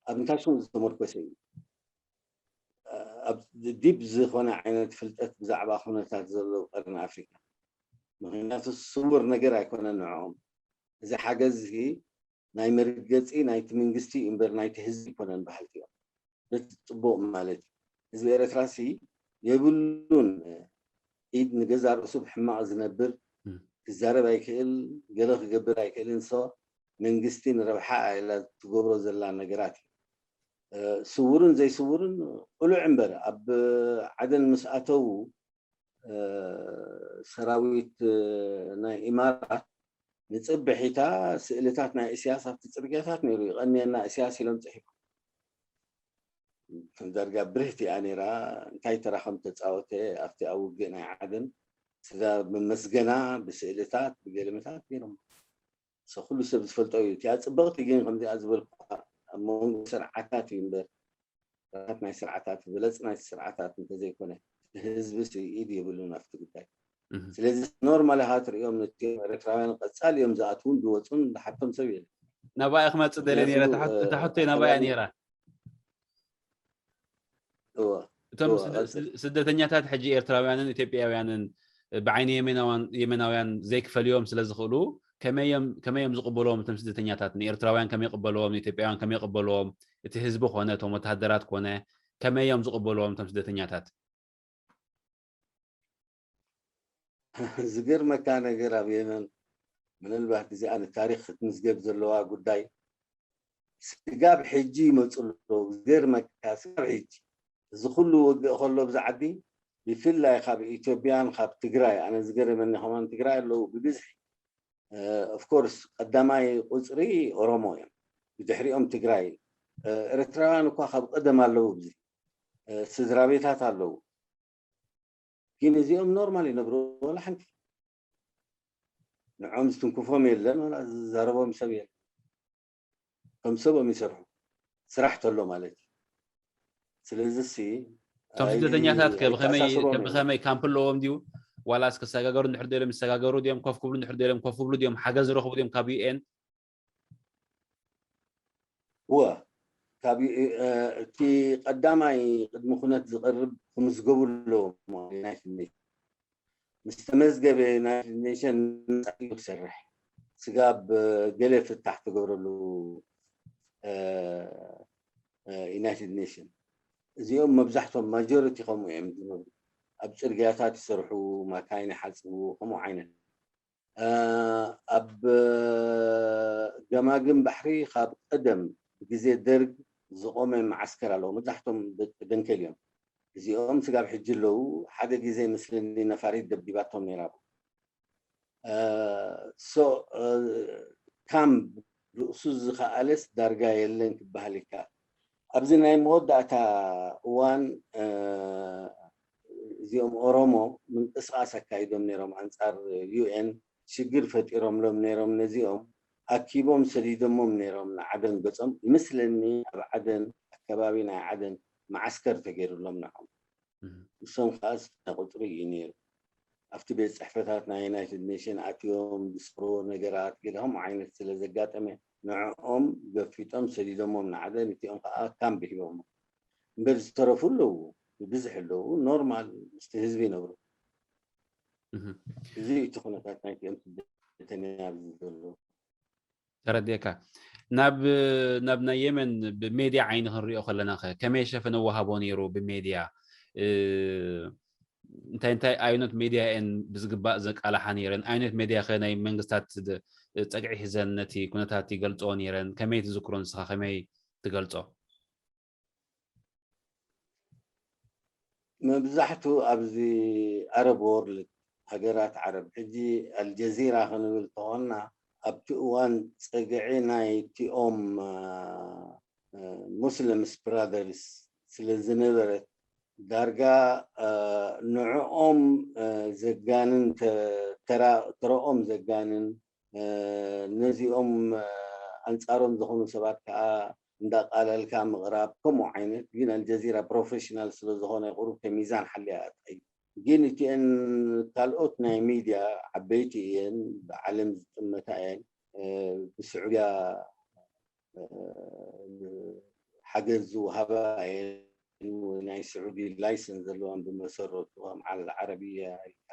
ኣብ እንታይ ሽሙ ዝተመርኮሰ እዩ። ኣብ ዲብ ዝኾነ ዓይነት ፍልጠት ብዛዕባ ኩነታት ዘሎ ቀርኒ ኣፍሪካ ምክንያቱ ስውር ነገር ኣይኮነን ንዕኦም። እዚ ሓገዝ እዚ ናይ መርገፂ ናይቲ መንግስቲ እዩ እምበር ናይቲ ህዝቢ ኣይኮነን በሃልቲ እዮም። በቲ ፅቡቕ ማለት እዩ። ህዝቢ ኤረትራ ሲ የብሉን ኢድ ንገዛ ርእሱ ብሕማቕ ዝነብር ክዛረብ ኣይክእል ገለ ክገብር ኣይክእልን ሶ መንግስቲ ንረብሓ ኢላ ትገብሮ ዘላ ነገራት እዩ። ስውርን ዘይስውርን ቅሉዕ እምበር ኣብ ዓደን ምስ ኣተዉ ሰራዊት ናይ ኢማራት ንፅብሒታ ስእልታት ናይ እስያስ ኣብቲ ፅርግያታት ነይሩ ይቐንየና እስያስ ኢሎም ፅሒፎም። ዳርጋ ብርህቲ እያ ነይራ። እንታይ ተራ ከም ተፃወተ ኣብቲ ኣብ ውግእ ናይ ዓደን ስጋ መመስገና ብስእልታት ብገለመታት ገይሮም። ሰ ኩሉ ሰብ ዝፈልጦ እዩ። እቲኣ ፅብቕቲ ግን ከምዚኣ ዝበልኩ ኣብ መንጎ ስርዓታት እዩ እምበር ስርዓት ናይ ስርዓታት ብለፅ ናይ ስርዓታት እንተዘይኮነ ህዝቢ ኢድ የብሉን ኣብቲ ጉዳይ። ስለዚ ኖርማል ኢኻ ትርእዮም ነቲ ኤርትራውያን ቀፃል እዮም ዝኣትውን ዝወፁን ዝሓቶም ሰብ የለ። ናባይ ክመፅእ ደለ ነረ። እታ ሕቶይ ናባይ ነራ። እቶም ስደተኛታት ሕጂ ኤርትራውያንን ኢትዮጵያውያንን ብዓይኒ የመናውያን ዘይክፈልዮም ስለ ዝኽእሉ ከመይ እዮም ዝቕበልዎም? እቶም ስደተኛታት ንኤርትራውያን ከመይ ይቕበልዎም? ንኢትዮጵያውያን ከመይ ይቕበልዎም? እቲ ህዝቢ ኮነ እቶም ወተሃደራት ኮነ ከመይ እዮም ዝቕበልዎም እቶም ስደተኛታት? ዝገርመካ ነገር ኣብ የመን ምናልባት እዚኣ ንታሪክ ክትምዝገብ ዘለዋ ጉዳይ ስጋብ ሕጂ ይመፁ ኣለዉ። ዝገርመካ ስጋብ ሕጂ እዚ ኩሉ ውግእ ከሎ ብዚ ዓዲ ብፍላይ ካብ ኢትዮጵያን ካብ ትግራይ ኣነ ዝገረመኒ ከማን ትግራይ ኣለዉ ብብዝሒ ኦፍኮርስ ቀዳማይ ቁፅሪ ኦሮሞ እዮም ብድሕሪኦም ትግራይ ኤርትራውያን እኳ ካብ ቀደም ኣለዉ ብዚ ስድራ ቤታት ኣለዉ ግን እዚኦም ኖርማል ይነብሩ ወላ ሓንቲ ንዖም ዝትንክፎም የለን ወላ ዝዛረቦም ሰብ የለን ከም ሰብም ይሰርሑ ስራሕ ተሎ ማለት እዩ ስለዚ ሲ እቶም ስደተኛታት ከብኸመይ ካምፕ ኣለዎም ድዩ ዋላስ ክሰጋገሩ እንድሕር ደሎም ይሰጋገሩ ድዮም ኮፍ ክብሉ እንድሕር ደሎም ኮፍ ክብሉ ድዮም ሓገዝ ዝረኽቡ ድዮም ካብ ዩኤን እወ ካብ እቲ ቀዳማይ ቅድሚ ኩነት ዝቐርብ ክምዝገቡ ኣለዎም ዩናይትድ ኔሽን ምስ ተመዝገበ ዩናይትድ ኔሽን ንፃዩ ክሰርሕ ስጋብ ገለ ፍታሕ ትገብረሉ ዩናይትድ ኔሽን እዚኦም መብዛሕቶም ማጆሪቲ ከምኡ እዮም ዝነብሩ ኣብ ፅርግያታት ይሰርሑ ማካይን ይሓፅቡ ከምኡ ዓይነት ኣብ ገማግም ባሕሪ ካብ ቀደም ብግዜ ደርግ ዝቆመ መዓስከር ኣለዎ መብዛሕቶም ደቂ ደንከል እዮም እዚኦም ስጋብ ሕጂ ኣለዉ ሓደ ግዜ መስለኒ ነፋሪት ደብዲባቶም ነይራ ካምፕ ርእሱ ዝኸኣለስ ዳርጋ የለን ክበሃል ይከኣል ኣብዚ ናይ መወዳእታ እዋን እዚኦም ኦሮሞ ምንቅስቃስ ኣካይዶም ነይሮም ኣንፃር ዩኤን ሽግር ፈጢሮምሎም ነይሮም ነዚኦም ኣኪቦም ሰዲዶሞም ነይሮም ንዓደን ገፆም ይመስለኒ ኣብ ዓደን ኣከባቢ ናይ ዓደን መዓስከር ተገይሩሎም ንዖም ንሶም ከዓ ዝፍነ ቁፅሪ እዩ ነይሩ ኣብቲ ቤት ፅሕፈታት ናይ ዩናይትድ ኔሽን ኣትዮም ዝስርዎ ነገራት ገለኹም ዓይነት ስለ ዘጋጠመ ንዕኦም ገፊጦም ሰዲዶሞም ንዓደን እቲኦም ከዓ ካምፕ ሂቦሞ እምበር ዝተረፉ ኣለዉ ብብዝሒ ኣለዉ ኖርማል ምስቲ ህዝቢ ይነብሩ እዚ እቲ ኩነታት ናይቲኦም ስደተኛ ኣብዚ ዘለዉ ተረዲእካ ናብ ናብ ናይ የመን ብሜድያ ዓይኒ ክንሪኦ ከለና ከ ከመይ ሸፈነ ወሃቦ ነይሩ ብሜድያ እንታይ እንታይ ዓይነት ሜድያ እየን ብዝግባእ ዘቃላሓ ነይረን ዓይነት ሜድያ ከ ናይ መንግስታት ጸግዒ ሒዘን ነቲ ኩነታት ይገልፅኦ ነይረን ከመይ ትዝክሮ ንስኻ ከመይ ትገልፆ መብዛሕቱ ኣብዚ ዓረብ ወርልድ ሃገራት ዓረብ ሕጂ ኣልጀዚራ ክንብል ተኾንና ኣብቲ እዋን ፀግዒ ናይቲኦም ሙስሊምስ ብራደርስ ስለ ዝነበረት ዳርጋ ንዕኦም ዘጋንን ተራኦም ዘጋንን ነዚኦም ኣንፃሮም ዝኾኑ ሰባት ከዓ እንዳቃለልካ ምቕራብ ከምኡ ዓይነት ግን ኣልጀዚራ ፕሮፌሽናል ስለዝኾነ ቁሩብ ሚዛን ሓልያ ኣጣይ ግን እቲአን ካልኦት ናይ ሚድያ ዓበይቲ እየን ብዓለም ዝጥመታ እየን ብስዑድያ ሓገዝ ዝውሃባ እየን ናይ ስዑዲ ላይሰንስ ዘለዋን ብመሰረቱ ከም ዓለል ዓረብያ ኢልካ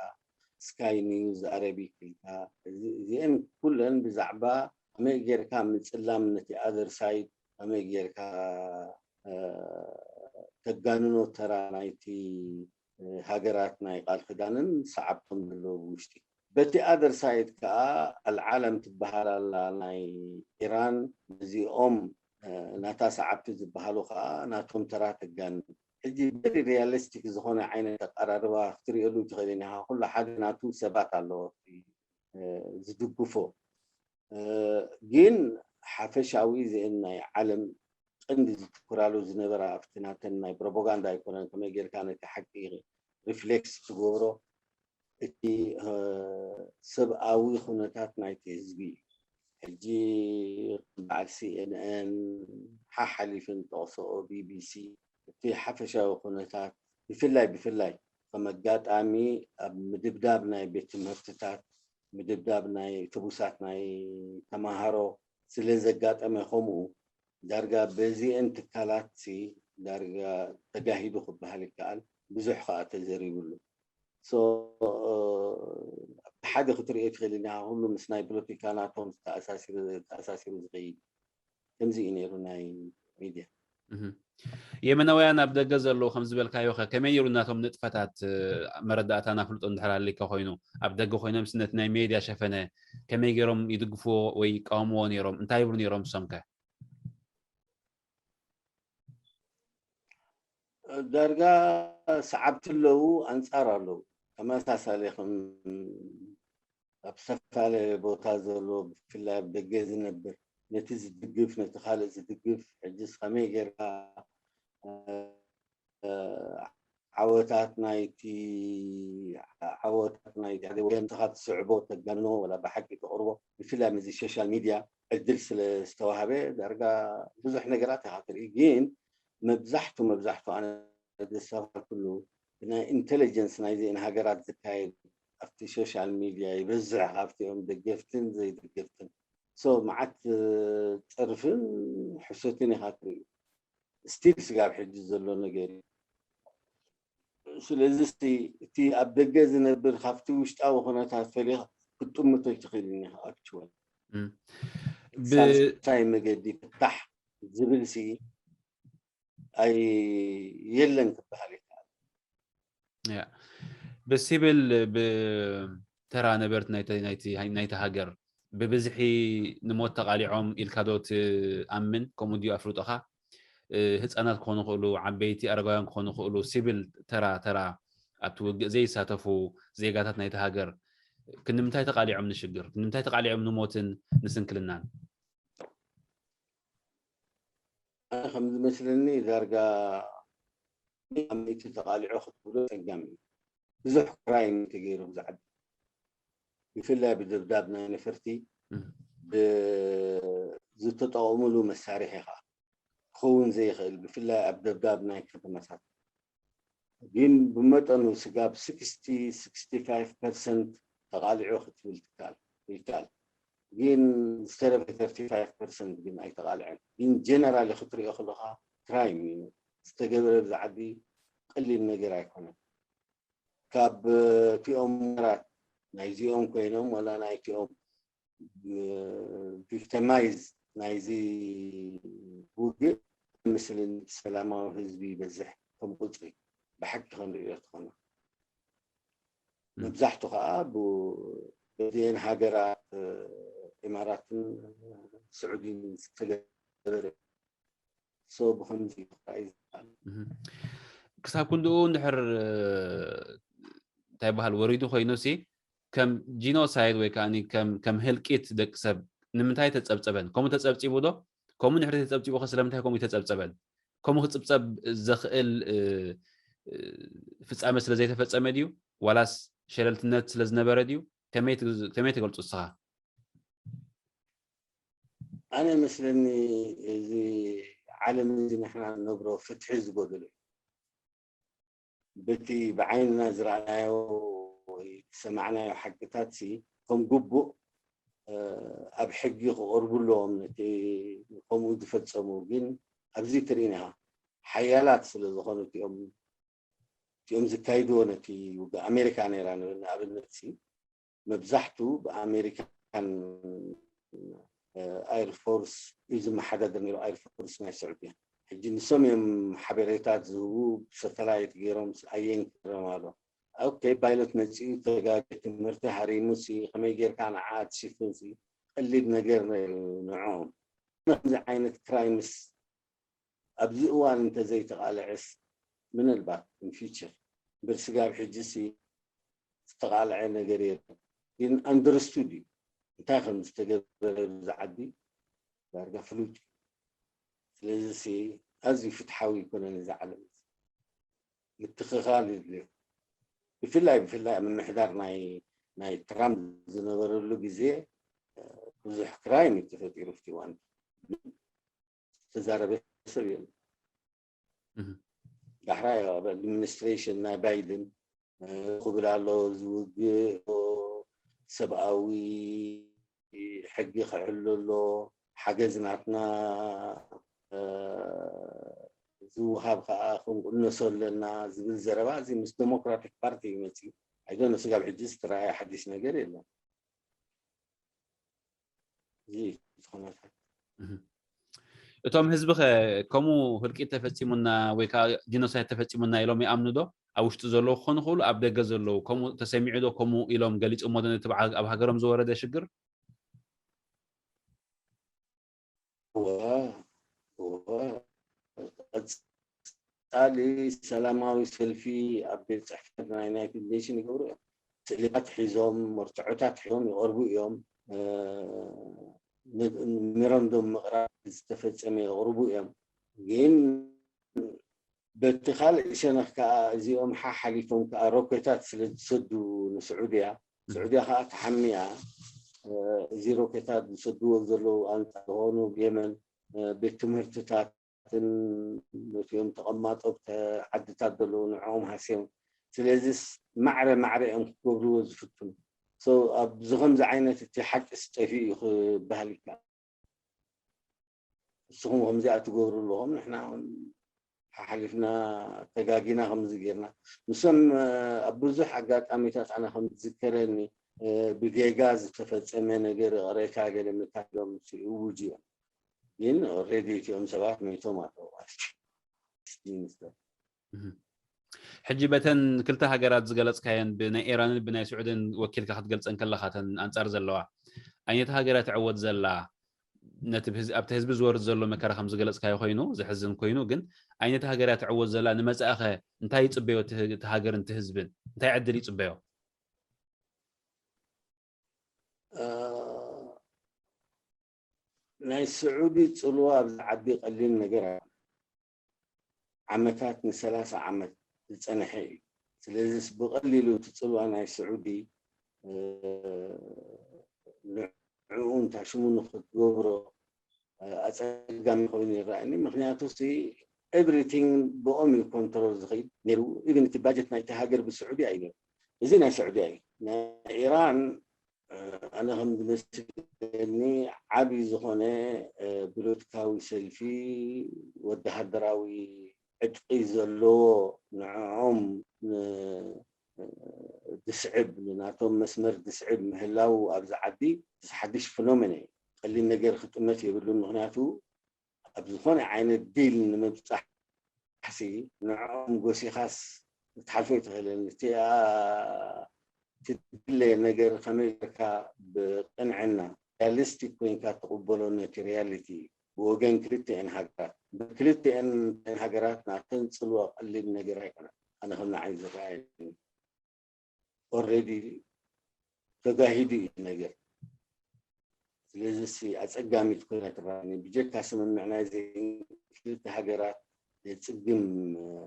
ስካይ ኒውስ ኣረቢክ ኢልካ እዚአን ኩለን ብዛዕባ ከመይ ጌርካ ምፅላም ነቲ ኣዘር ሳይድ ከመይ ጌርካ ተጋንኖ ተራ ናይቲ ሃገራት ናይ ቃል ክዳንን ሰዓብቶም ዘለዉ ውሽጢ በቲ ኣዘር ሳይድ ከዓ ኣልዓለም ትበሃል ኣላ ናይ ኢራን ነዚኦም ናታ ሰዓብቲ ዝበሃሉ ከዓ ናቶም ተራ ትጋንን ሕጂ በሪ ሪያሊስቲክ ዝኾነ ዓይነት ኣቀራርባ ክትሪእሉ ትኽእል ኢና ኩሉ ሓደ ናቱ ሰባት ኣለዎ ዝድግፎ ግን ሓፈሻዊ ዚአን ናይ ዓለም ቀንዲ ዝትኩራሉ ዝነበራ ኣብቲ ናተን ናይ ፕሮፓጋንዳ ኣይኮነን፣ ከመይ ጌርካ ነቲ ሓቂ ሪፍሌክስ ትገብሮ፣ እቲ ሰብኣዊ ኩነታት ናይቲ ህዝቢ እዩ። ሕጂ በዓል ሲኤንኤን ሓሓሊፍን ጠቕሶኦ ቢቢሲ እቲ ሓፈሻዊ ኩነታት ብፍላይ ብፍላይ ከም ኣጋጣሚ ኣብ ምድብዳብ ናይ ቤት ትምህርትታት ምድብዳብ ናይ ኣውቶቡሳት ናይ ተማሃሮ ስለ ዘጋጠመ ከምኡ ዳርጋ በዚአን ትካላት ሲ ዳርጋ ተጋሂዱ ክበሃል ይከኣል። ብዙሕ ከዓ ተዘሪብሉ። So ብሓደ ክትሪኦ ትኽእል ኢና ኩሉ ምስ ናይ ፖለቲካ ናቶም ተኣሳሲሩ ዝኸይድ ከምዚ እዩ ነይሩ ናይ ሚድያ። የመናውያን ኣብ ደገ ዘለዉ ከም ዝበልካዮ ከ ከመይ ነይሩ ናቶም ንጥፈታት? መረዳእታን ኣፍልጦን እንድሕር ኣልካ ኮይኑ ኣብ ደገ ኮይኖም ነቲ ናይ ሜድያ ሸፈነ ከመይ ገይሮም ይድግፍዎ ወይ ይቃወምዎ ነይሮም? እንታይ ይብሉ ነይሮም ንሶም ከ? ዳርጋ ሰዓብቲ ኣለዉ፣ ኣንፃር ኣለዉ። ተመሳሳሊ ከም ኣብ ዝተፈላለየ ቦታ ዘሎ ብፍላይ ኣብ ደገ ዝነብር ነቲ ዝድግፍ ነቲ ካልእ ዝድግፍ ሕጅስ ከመይ ጌርካ ዓወታት ናይቲ ዓወታት ናይ ወገንካ ትስዕቦ ተጋንኖ ወላ ብሓቂ ተቕርቦ ብፍላይ ምዚ ሶሻል ሚድያ ዕድል ስለ ዝተዋህበ ዳርጋ ብዙሕ ነገራት ኢኻ ትርኢ። ግን መብዛሕቱ መብዛሕቱ ኣነ ዘስተባሃልኩሉ ብናይ ኢንቴሊጀንስ ናይዚአን ሃገራት ዝካየድ ኣብቲ ሶሻል ሚድያ ይበዝሕ ካብቲኦም ደገፍትን ዘይደገፍትን። So መዓት ፀርፍን ሕሶትን ኢኻ ትርኢ። ስቲል ስጋብ ሕጂ ዘሎ ነገር እዩ። ስለዚ እቲ ኣብ ደገ ዝነብር ካብቲ ውሽጣዊ ኩነታት ፈሊኻ ክትጥምቶ ኣይትኽእልን ኢኻ። ኣክቹዋል ሳልሳይ መገዲ ፍታሕ ዝብል ሲ ኣይ የለን ክበሃል ይከኣል። ብሲቪል ብተራ ነበርቲ ናይቲ ሃገር ብብዝሒ ንሞት ተቃሊዖም ኢልካ ዶ ትኣምን? ከምኡ ድዩ ኣፍልጦኻ? ህፃናት ክኾኑ ይኽእሉ፣ ዓበይቲ ኣረጋውያን ክኾኑ ይኽእሉ፣ ሲቪል ተራ ተራ ኣብቲ ውግእ ዘይሳተፉ ዜጋታት ናይቲ ሃገር ክንምንታይ ተቃሊዖም ንሽግር? ክንምንታይ ተቃሊዖም ንሞትን ንስንክልናን? ኣነ ከም ዝመስለኒ ዳርጋ ኣመይቲ ተቃሊዖ ክትብሎ ጸጋም እዩ። ብዙሕ ክራይም ተገይሩ ብዛዕባ ብፍላይ ብደብዳብ ናይ ነፈርቲ ዝተጠቐሙሉ መሳርሒ ከዓ ክኸውን ዘይኽእል ብፍላይ ኣብ ደብዳብ ናይ ከተማታት ግን ብመጠኑ ስጋብ ስክስቲ ስክስቲ ፋይቭ ፐርሰንት ተቃሊዑ ክትብል ትካል ይካል ግን ዝተረፈ ተርቲ ፋይቭ ፐርሰንት ግን ኣይተቃልዐን። ግን ጀነራሊ ክትሪኦ ከለካ ክራይም እዩ ዝተገበረ ብዛዕቢ ቀሊል ነገር ኣይኮነን። ካብ እቲኦም ራት ናይዚኦም ኮይኖም ወላ ናይቲኦም ቪክተማይዝ ናይዚ ውግእ ምስልን ሰላማዊ ህዝቢ ይበዝሕ ከም ቁፅሪ ብሓቂ ክንሪኦ ተኾነ መብዛሕቱ ከዓ በዚአን ሃገራት ኢማራትን ስዑዲን ዝተገበረ so ብከምዚ ክረኣይ ዝከኣል ክሳብ ክንድኡ እንድሕር እንታይ በሃል ወሪዱ ኮይኑ ሲ ከም ጂኖሳይድ ወይ ከዓ ከም ህልቂት ደቂ ሰብ ንምንታይ ተፀብፀበን? ከምኡ ተፀብፂቡ ዶ? ከምኡ ንሕሪ ተፀብፂቡ ከ ስለምንታይ ከምኡ ተፀብፀበን? ከምኡ ክፅብፀብ ዘኽእል ፍፃመ ስለ ዘይተፈፀመ ድዩ ዋላስ ሸለልትነት ስለ ዝነበረ ድዩ? ከመይ ትገልፁ እስኻ? ኣነ መስለኒ እዚ ዓለም እዚ ንሕና ንነብሮ ፍትሒ ዝጎደሎ እዩ። በቲ ብዓይንና ዝረኣናዮ ወይ ዝሰማዕናዮ ሓቅታት ሲ ከም ግቡእ ኣብ ሕጊ ክቐርቡ ኣለዎም ነቲ ከምኡ ዝፈጸሙ። ግን ኣብዚ ትርኢ ኢኻ ሓያላት ስለ ዝኾኑ እቲኦም እቲኦም ዝካይድዎ ነቲ ውግእ ኣሜሪካ ነይራ ንብል ንኣብነት ሲ መብዛሕቱ ብኣሜሪካን ኣየር ፎርስ እዩ ዝመሓዳደር ነይሩ ኣየር ፎርስ ናይ ስዑድያ። ሕጂ ንሶም እዮም ሓበሬታት ዝህቡ ብሳተላይት ገይሮም ኣየን ክረም ኣሎ ኦኬ ፓይሎት መፂኡ ተጋገ ትምህርቲ ሃሪሙ ሲ ከመይ ጌርካ ንዓ ትሽፍን ሲ ቀሊል ነገር ነይሩ ንዕኦም። ከምዚ ዓይነት ክራይምስ ኣብዚ እዋን እንተዘይተቃልዐስ ምናልባት in future እምበር ስጋብ ሕጂ ሲ ዝተቃልዐ ነገር የለን። ግን ኣንደርስቱድ እዩ እንታይ ከም ዝተገበረ ብዚ ዓዲ ዳርጋ ፍሉጥ እዩ። ስለዚ ኣዝዩ ፍትሓዊ ኣይኮነን እዚ ዓለም። ምትኽኻል የድልዮ። ብፍላይ ብፍላይ ኣብ ምምሕዳር ናይ ናይ ትራምፕ ዝነበረሉ ግዜ ብዙሕ ክራይም እዩ ተፈጢሩ ኣብቲ እዋን። ዝተዛረበ ሰብ የለን። ዳሕራይ ኣብ ኣድሚኒስትሬሽን ናይ ባይደን ክብል ኣሎ፣ ዝውግእ ሰብኣዊ ሕጊ ክሕሉ ኣሎ፣ ሓገዝ ናትና ዝውሃብ ከዓ ክንቅነሶ ኣለና ዝብል ዘረባ እዚ ምስ ዴሞክራቲክ ፓርቲ እዩ መፅዩ። ኣይዶነ ስጋብ ሕጂ ዝተረኣየ ሓድሽ ነገር የለን። እዚ ዝኾነታት እቶም ህዝቢ ኸ ከምኡ ህልቂት ተፈፂሙና ወይ ከዓ ጂኖሳይድ ተፈፂሙና ኢሎም ይኣምኑ ዶ? ኣብ ውሽጢ ዘለዉ ክኾኑ ይኽእሉ፣ ኣብ ደገ ዘለዉ ከምኡ ተሰሚዑ ዶ ከምኡ ኢሎም ገሊፆሞ ዶ ነቲ ኣብ ሃገሮም ዝወረደ ሽግር? ቀፃሊ ሰላማዊ ሰልፊ ኣብ ቤት ፅሕፈት ናይ ዩናይትድ ኔሽን ይገብሩ እዮም። ስእልታት ሒዞም፣ መርትዖታት ሒዞም ይቐርቡ እዮም። ሜሞራንዱም ምቕራብ ዝተፈፀመ የቕርቡ እዮም። ግን በቲ ካልእ ሸነኽ ከዓ እዚኦም ሓሓሊፎም ከዓ ሮኬታት ስለ ዝሰዱ ንስዑድያ፣ ስዑድያ ከዓ ተሓሚያ። እዚ ሮኬታት ዝሰድዎ ዘለዉ ኣንፃር ዝኾኑ የመን ቤት ትምህርትታትን ነቲኦም ተቐማጦ ዓድታት ዘለዉ ንዕኦም ሃስዮም። ስለዚስ ማዕረ ማዕረ እዮም ክገብርዎ ዝፍትኑ። ኣብዚ ከምዚ ዓይነት እቲ ሓቂስ ጠፊኡ እዩ ክበሃል ይከኣል። ንስኹም ከምዚኣ ትገብሩ ኣለኹም፣ ንሕና ሓሓሊፍና ተጋጊና ከምዚ ጌርና። ንሶም ኣብ ብዙሕ ኣጋጣሚታት ኣነ ከም ዝዝከረኒ ብጌጋ ዝተፈጸመ ነገር ይቕሬታ ገለ ምታሎም ይእውጁ እዮም። ግን ኦልሬዲ እቲኦም ሰባት መይቶም ኣለዉ ማለት እዩ። ሕጂ በተን ክልተ ሃገራት ዝገለፅካየን ብናይ ኢራንን ብናይ ስዑድን ወኪልካ ክትገልፀን ከለካ ተን ኣንፃር ዘለዋ ኣይነቲ ሃገር እያ ትዕወት ዘላ ነቲ ኣብቲ ህዝቢ ዝወርድ ዘሎ መከራ ከም ዝገለፅካዮ ኮይኑ ዘሕዝን ኮይኑ ግን ኣይነቲ ሃገር እያ ትዕወት ዘላ ንመፃእኸ እንታይ ይፅበዮ እቲ ሃገርን እቲ ህዝብን እንታይ ዕድል ይፅበዮ ናይ ስዑዲ ፅልዋ ኣብዚ ዓዲ ቀሊል ነገር ዓመታት ንሰላሳ ዓመት ዝፀንሐ እዩ። ስለዚስ ብቐሊሉ እቲ ፅልዋ ናይ ስዑዲ ንዕኡ እንታሽሙ ንክትገብሮ ኣፀጋሚ ኮይኑ ይረኣኒ። ምክንያቱ ሲ ኤቭሪቲንግ ብኦም እዩ ኮንትሮል ዝኽእል ነይሩ። ኢቨን እቲ ባጀት ናይቲ ሃገር ብስዑዲ እዩ ነይሩ። እዚ ናይ ስዑዲ እዩ። ናይ ኢራን ኣነ ከም ዝመስለኒ ዓብዪ ዝኾነ ፖለቲካዊ ሰልፊ ወተሃደራዊ ዕጥቂ ዘለዎ ንዕኦም ዝስዕብ ንናቶም መስመር ዝስዕብ ምህላው ኣብዚ ዓዲ ሓድሽ ፍኖሜና እዩ። ቀሊል ነገር ክጥመት የብሉን። ምክንያቱ ኣብ ዝኾነ ዓይነት ዲል ንምብፃሕ ሲ ንዕኦም ጎሲኻስ ክትሓልፎ ኣይትኽእልን። እቲ ትድለ ነገር ከመይ ጌርካ ብቅንዕና ሪያሊስቲክ ኮይንካ ትቕበሎ ነቲ ሪያሊቲ ብወገን ክልቲኤን ሃገራት ብክልቲኤን ሃገራት ናተን ፅልዋ ቀሊል ነገር ኣይኮነን። ኣነ ከም ንዓይ ዝረኣየኒ ኦልሬዲ ተጋሂዱ እዩ ነገር። ስለዚ ኣፀጋሚት ኮይና ትረኣኒ። ብጀካ ስምምዕ ናይዚ ክልተ ሃገራት የፅግም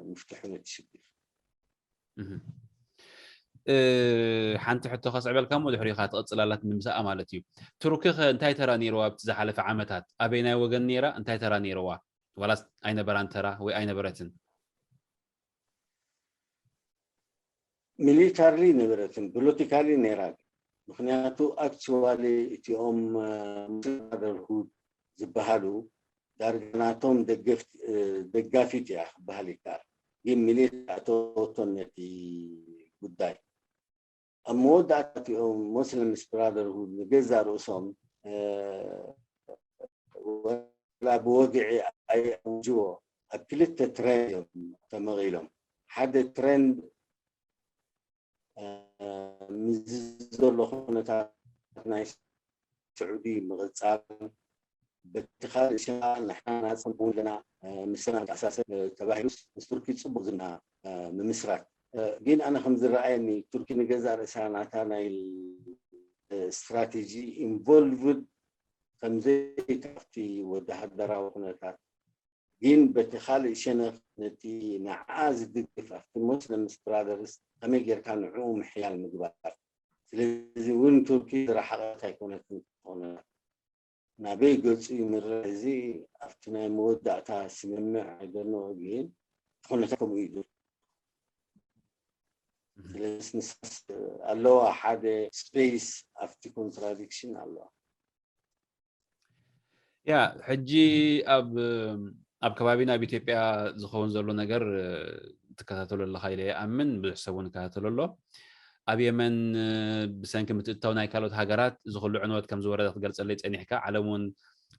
ምፍትሑ ነቲ ሽግር። ሓንቲ ሕቶ ከስዕበልካ ሞ ድሕሪኻ ትቐፅል ኣላት ንምሳኣ ማለት እዩ። ቱርኪ ኸ እንታይ ተራ ነይርዋ ኣብቲ ዝሓለፈ ዓመታት? ኣበይ ናይ ወገን ነይራ? እንታይ ተራ ነይርዋ? ዋላስ ኣይነበራን ተራ ወይ ኣይነበረትን? ሚሊታርሊ ነበረትን ፖለቲካሊ ነይራ። ምክንያቱ ኣክቹዋሊ እቲኦም ብራደርሁድ ዝበሃሉ ዳርጋ ናቶም ደጋፊት እያ ክበሃል ይከኣል። ግን ሚሊታሪ ኣተወቶን ነቲ ጉዳይ ኣብ መወዳእታ እቲኦም ሞስሊምስ ብራደርሁድ ንገዛ ርእሶም ወላ ብወግዒ ኣይኣውጅዎ ኣብ ክልተ ትሬንድ እዮም ተመቒሎም። ሓደ ትሬንድ ምስ ዘሎ ኩነታት ናይ ስዑዲ ምቕፃል በቲ ካልእ ሸነኽ ንሕና ናፅን ኣለና ምስና ተኣሳሰር ተባሂሉስ ምስ ቱርኪ ፅቡቕ ዝምድና ምምስራት። ግን ኣነ ከም ዝረኣየኒ ቱርኪ ንገዛእ ርእሳ ናታ ናይ ስትራቴጂ ኢንቮልቭድ ከምዘይካፍቲ ወተሃደራዊ ኩነታት ግን በቲ ካልእ ሸነኽ ነቲ ንዓ ዝድግፍ ኣብቲ ሞስለምስ ብራደርስ ከመይ ጌርካ ንዕኡ ምሕያል ምግባር። ስለዚ እውን ቱርኪ ዝረሓቐት ኣይኮነትን ክትኾነ ናበይ ገጹ ይምርሕ እዚ ኣብቲ ናይ መወዳእታ ስምምዕ ኣይደኖ ግን ኩነታት ከምኡ እዩ። ስለዚ ንሳስ ኣለዋ ሓደ ስፔስ ኣብቲ ኮንትራዲክሽን ኣለዋ። ያ ሕጂ ኣብ ኣብ ከባቢና ኣብ ኢትዮጵያ ዝኸውን ዘሎ ነገር ትከታተሎ ኣለካ ኢለ ይኣምን። ብዙሕ ሰብ እውን ይከታተሎ ኣሎ። ኣብ የመን ብሰንኪ ምትእታው ናይ ካልኦት ሃገራት እዚ ኩሉ ዕንወት ከም ዝወረደ ክትገልፀለይ ፀኒሕካ፣ ዓለም እውን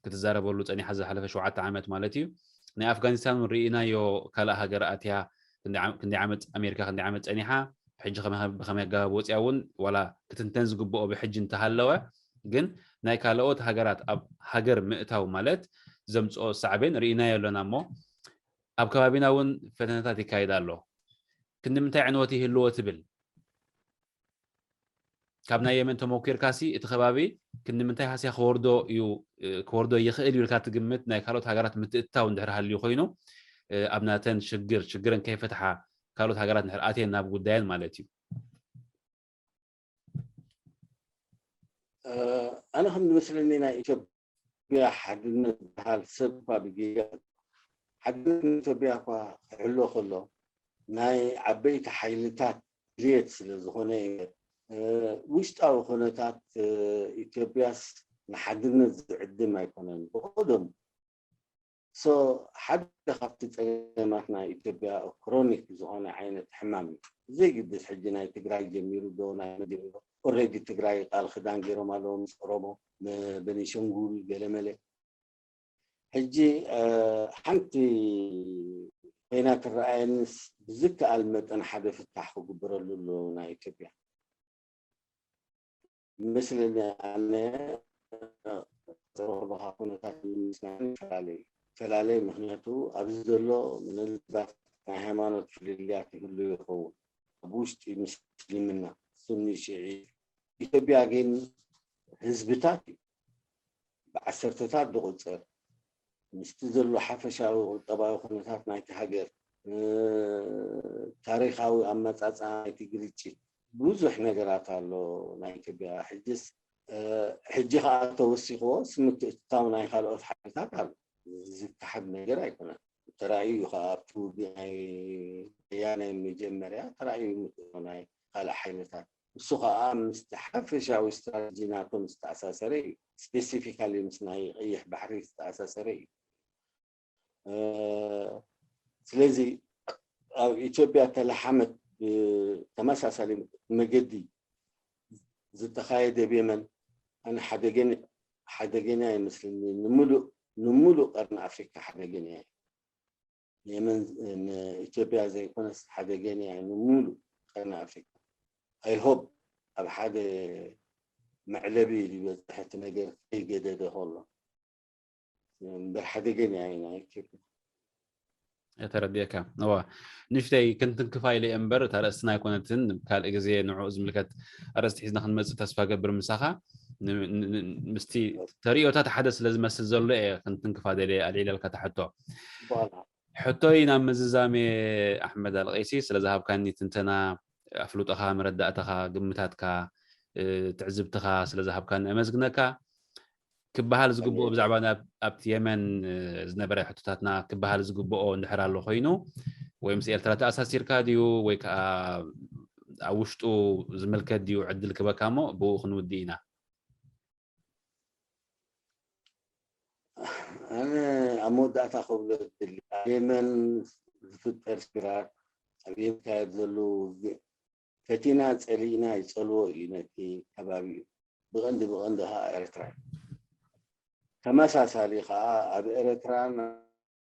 ክትዛረበሉ ፀኒሓ ዝሓለፈ ሸውዓተ ዓመት ማለት እዩ። ናይ ኣፍጋኒስታን እውን ርኢናዮ፣ ካልእ ሃገር ኣትያ ክንደይ ዓመት ኣሜሪካ ክንደይ ዓመት ፀኒሓ፣ ሕጂ ብከመይ ኣገባብ ወፅያ እውን ዋላ ክትንተን ዝግብኦ ብሕጂ እንተሃለወ ግን ናይ ካልኦት ሃገራት ኣብ ሃገር ምእታው ማለት ዘምፅኦ ሳዕቤን ርኢናዮ ኣለና እሞ ኣብ ከባቢና እውን ፈተነታት ይካየድ ኣሎ። ክንዲ ምንታይ ዕንወት ይህልዎ ትብል? ካብ ናይ የመን ተመኪርካሲ እቲ ከባቢ ክንዲ ምንታይ ሃስያ ክወርዶ እዩ ክወርዶ ይኽእል እዩ ኢልካ ትግምት? ናይ ካልኦት ሃገራት ምትእትታው እንድሕር ሃልዩ ኮይኑ ኣብ ናተን ሽግር ሽግረን ከይፈትሓ ካልኦት ሃገራት እንድሕር ኣትየን ናብ ጉዳየን ማለት እዩ። ኣነ ከም ዝመስለኒ ናይ ኢትዮጵያ ሓድነት ዝበሃል ሰብ እኳ ብጌጋ ሓድነት ኢትዮጵያ እኳ ክሕሎ ከሎ ናይ ዓበይቲ ሓይልታት ድልየት ስለ ዝኾነ እምበር ውሽጣዊ ኩነታት ኢትዮጵያስ ንሓድነት ዝዕድም ኣይኮነን። ብቐደሙ ሶ ሓደ ካብቲ ፀገማት ናይ ኢትዮጵያ ክሮኒክ ዝኾነ ዓይነት ሕማም እዩ። ዘይግድስ ሕጂ ናይ ትግራይ ጀሚሩ ዶ ናይ መን ጀሚሩ ኦልሬዲ ትግራይ ቃል ክዳን ገይሮም ኣለዉ ምስ ኦሮሞ፣ ቤኒሸንጉል፣ ገለመለ። ሕጂ ሓንቲ ኮይና ትረኣየንስ ብዝከኣል መጠን ሓደ ፍታሕ ክግበረሉ ኣለዎ ናይ ኢትዮጵያ። ምስለኒ ኣነ ዝረኽበኻ ኩነታት ንምስናን ይፈላለ እዩ። ይፈላለ ምክንያቱ ኣብዚ ዘሎ ምናልባት ናይ ሃይማኖት ፍልልያት ይህሉ ይኸውን ኣብ ውሽጢ ምስልምና ሱኒ ሽዒ። ኢትዮጵያ ግን ህዝብታት እዩ ብዓሰርተታት ዝቑፀር ምስቲ ዘሎ ሓፈሻዊ ቁጠባዊ ኩነታት ናይቲ ሃገር ታሪኻዊ ኣመፃፅኣ ናይቲ ግርጭት ብዙሕ ነገራት ኣሎ ናይ ኢትዮጵያ ሕጅስ ሕጂ ከዓ ተወሲኽዎ ስምትእትታው ናይ ካልኦት ሓይልታት ኣሎ ዝከሓድ ነገር ኣይኮነን ተራእዩ ከዓ ኣብቲ ውግእ ናይ ወያነ መጀመርያ ተራእዩ ምጥቶ ናይ ካልእ ሓይልታት እሱ ከዓ ምስቲ ሓፈሻዊ ስትራተጂ ናቶም ዝተኣሳሰረ እዩ ስፔሲፊካሊ ምስ ናይ ቀይሕ ባሕሪ ዝተኣሳሰረ እዩ ስለዚ ኣብ ኢትዮጵያ ተለሓመት ብተመሳሳሊ መገዲ ዝተኻየደ ብየመን ኣነ ሓደገን ሓደገኛ ይመስልኒ ንምሉእ ንምሉእ ቀርኒ ኣፍሪካ ሓደገኛ እዩ የመን ንኢትዮጵያ ዘይኮነስ ሓደገኛ እዩ ንምሉእ ቀርኒ ኣፍሪካ ኣይሆብ ኣብ ሓደ መዕለቢ ዝበፅሐ እቲ ነገር ከይገደደ ከሎ እምበር ሓደገኛ እዩ ናይ ኢትዮጵያ ተረዲእካ እዋ ንሽተይ ክንትንክፋ ኢለ እምበር እታ ርእስትና ኣይኮነትን ካልእ ግዜ ንዕኡ ዝምልከት ኣርእስቲ ሒዝና ክንመፅእ ተስፋ ገብር ምሳኻ ምስቲ ተርእዮታት ሓደ ስለ ዝመስል ዘሎ እየ ክንትንክፋ ደለ ኣልዒለልካ ተሕቶ ሕቶይ ናብ ምዝዛሜ ኣሕመድ ኣልቀይሲ ስለ ዝሃብካኒ ትንተና ኣፍልጦኻ መረዳእታኻ ግምታትካ ትዕዝብትኻ ስለ ዝሃብካኒ ኣመስግነካ ክበሃል ዝግብኦ ብዛዕባ ኣብቲ የመን ዝነበረ ሕቶታትና ክበሃል ዝግብኦ እንድሕር ኣሎ ኮይኑ ወይ ምስ ኤርትራ ተኣሳሲርካ ድዩ ወይ ከዓ ኣብ ውሽጡ ዝምልከት ድዩ ዕድል ክበካ እሞ ብኡ ክንውድእ ኢና ኣነ ኣብ መወዳእታ ክብሎ ዝደሊ ኣብ የመን ዝፍጠር ሽግራት ኣብ የመን ዝካየድ ዘሎ ውግእ ፈቲና ፀሊእና ይፀልዎ እዩ ነቲ ከባቢ እዩ ብቐንዲ ብቐንዲ ከዓ ኤርትራ እዩ ተመሳሳሊ ከዓ ኣብ ኤርትራን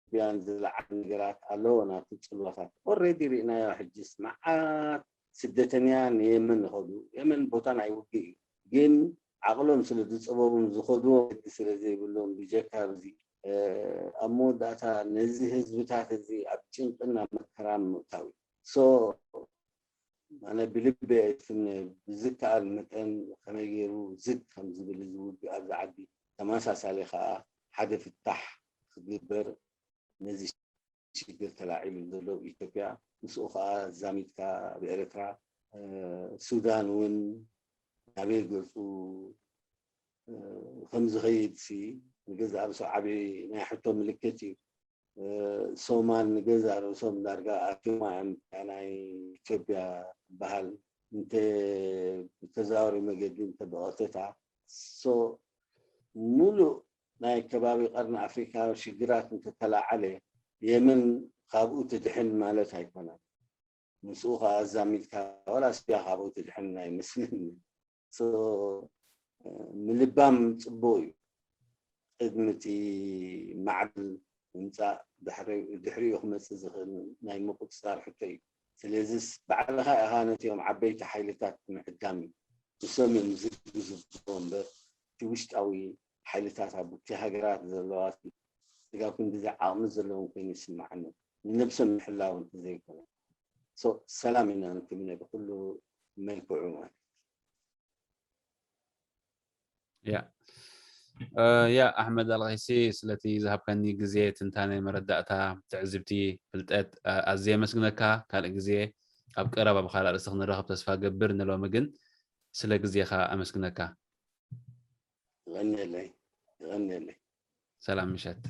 ኢትዮጵያን ዝለዓል ነገራት ኣለዎ ናቱ ፅልዋታት already ርኢናዮ ሕጅስ መዓት ስደተኛ ንየመን ይኸዱ የመን ቦታ ናይ ውግእ እዩ ግን ዓቕሎም ስለ ዝፀበቡን ዝኸድዎ መገዲ ስለ ዘይብሎም ብጀካ ኣብዚ ኣብ መወዳእታ ነዚ ህዝብታት እዚ ኣብ ጭንቅን ኣብ መከራን ምእታው እዩ so ኣነ ብልቢ ኣይፍነ ብዝከኣል መጠን ከመይ ገይሩ ዝግ ከም ዝብል እዚ ውግእ ኣብዚ ዓዲ ተመሳሳሊ ከዓ ሓደ ፍታሕ ክግበር ነዚ ሽግር ተላዒሉ ዘሎ ኣብ ኢትዮጵያ፣ ምስኡ ከዓ ዛሚድካ ኣብ ኤርትራ፣ ሱዳን እውን ናበይ ገፁ ከም ዝኸይድ ሲ ንገዛእ ርእሱ ዓብዪ ናይ ሕቶ ምልክት እዩ። ሶማል ንገዛእ ርእሶም ዳርጋ ኣኪማ እዮም ናይ ኢትዮጵያ ዝበሃል እንተ ብተዘዋዋሪ መገዲ እንተ ብቐጥታ ሶ ሙሉእ ናይ ከባቢ ቀርኒ ኣፍሪካ ሽግራት እንተተላዓለ የመን ካብኡ ትድሕን ማለት ኣይኮነን። ምስኡ ከዓ ኣዛሚድካ ዋላ ስያ ካብኡ ትድሕን ኣይመስልን። ምልባም ፅቡቅ እዩ። ቅድሚ እቲ ማዕበል ምምፃእ ድሕሪኡ ክመፅእ ዝኽእል ናይ ምቁፅፃር ሕቶ እዩ። ስለዚስ ባዕልኻ ኢኻ ነቲኦም ዓበይቲ ሓይልታት ምዕዳም እዩ። ንሶም እዮም ዝግዝብዎ እምበር እቲ ውሽጣዊ ሓይልታት ኣብቲ ሃገራት ዘለዋ ስጋብ ክንድዚ ዓቕሚ ዘለዎም ኮይኑ ይስምዓኒ። ንነብሶም ምሕላው እንተዘይኮነ ሰላም ኢና ንትምነ ብኩሉ መልክዑ ማለት ያ ያ ኣሕመድ ኣልቀይሲ ስለቲ ዝሃብካኒ ግዜ ትንታነ መረዳእታ ትዕዝብቲ ፍልጠት ኣዝየ ኣመስግነካ። ካልእ ግዜ ኣብ ቀረባ ብካልእ ርእሲ ክንራኸብ ተስፋ ገብር። ንሎሚ ግን ስለ ግዜኻ ኣመስግነካ። ይቐንየለይ ይቐንየለይ። ሰላም ምሸት።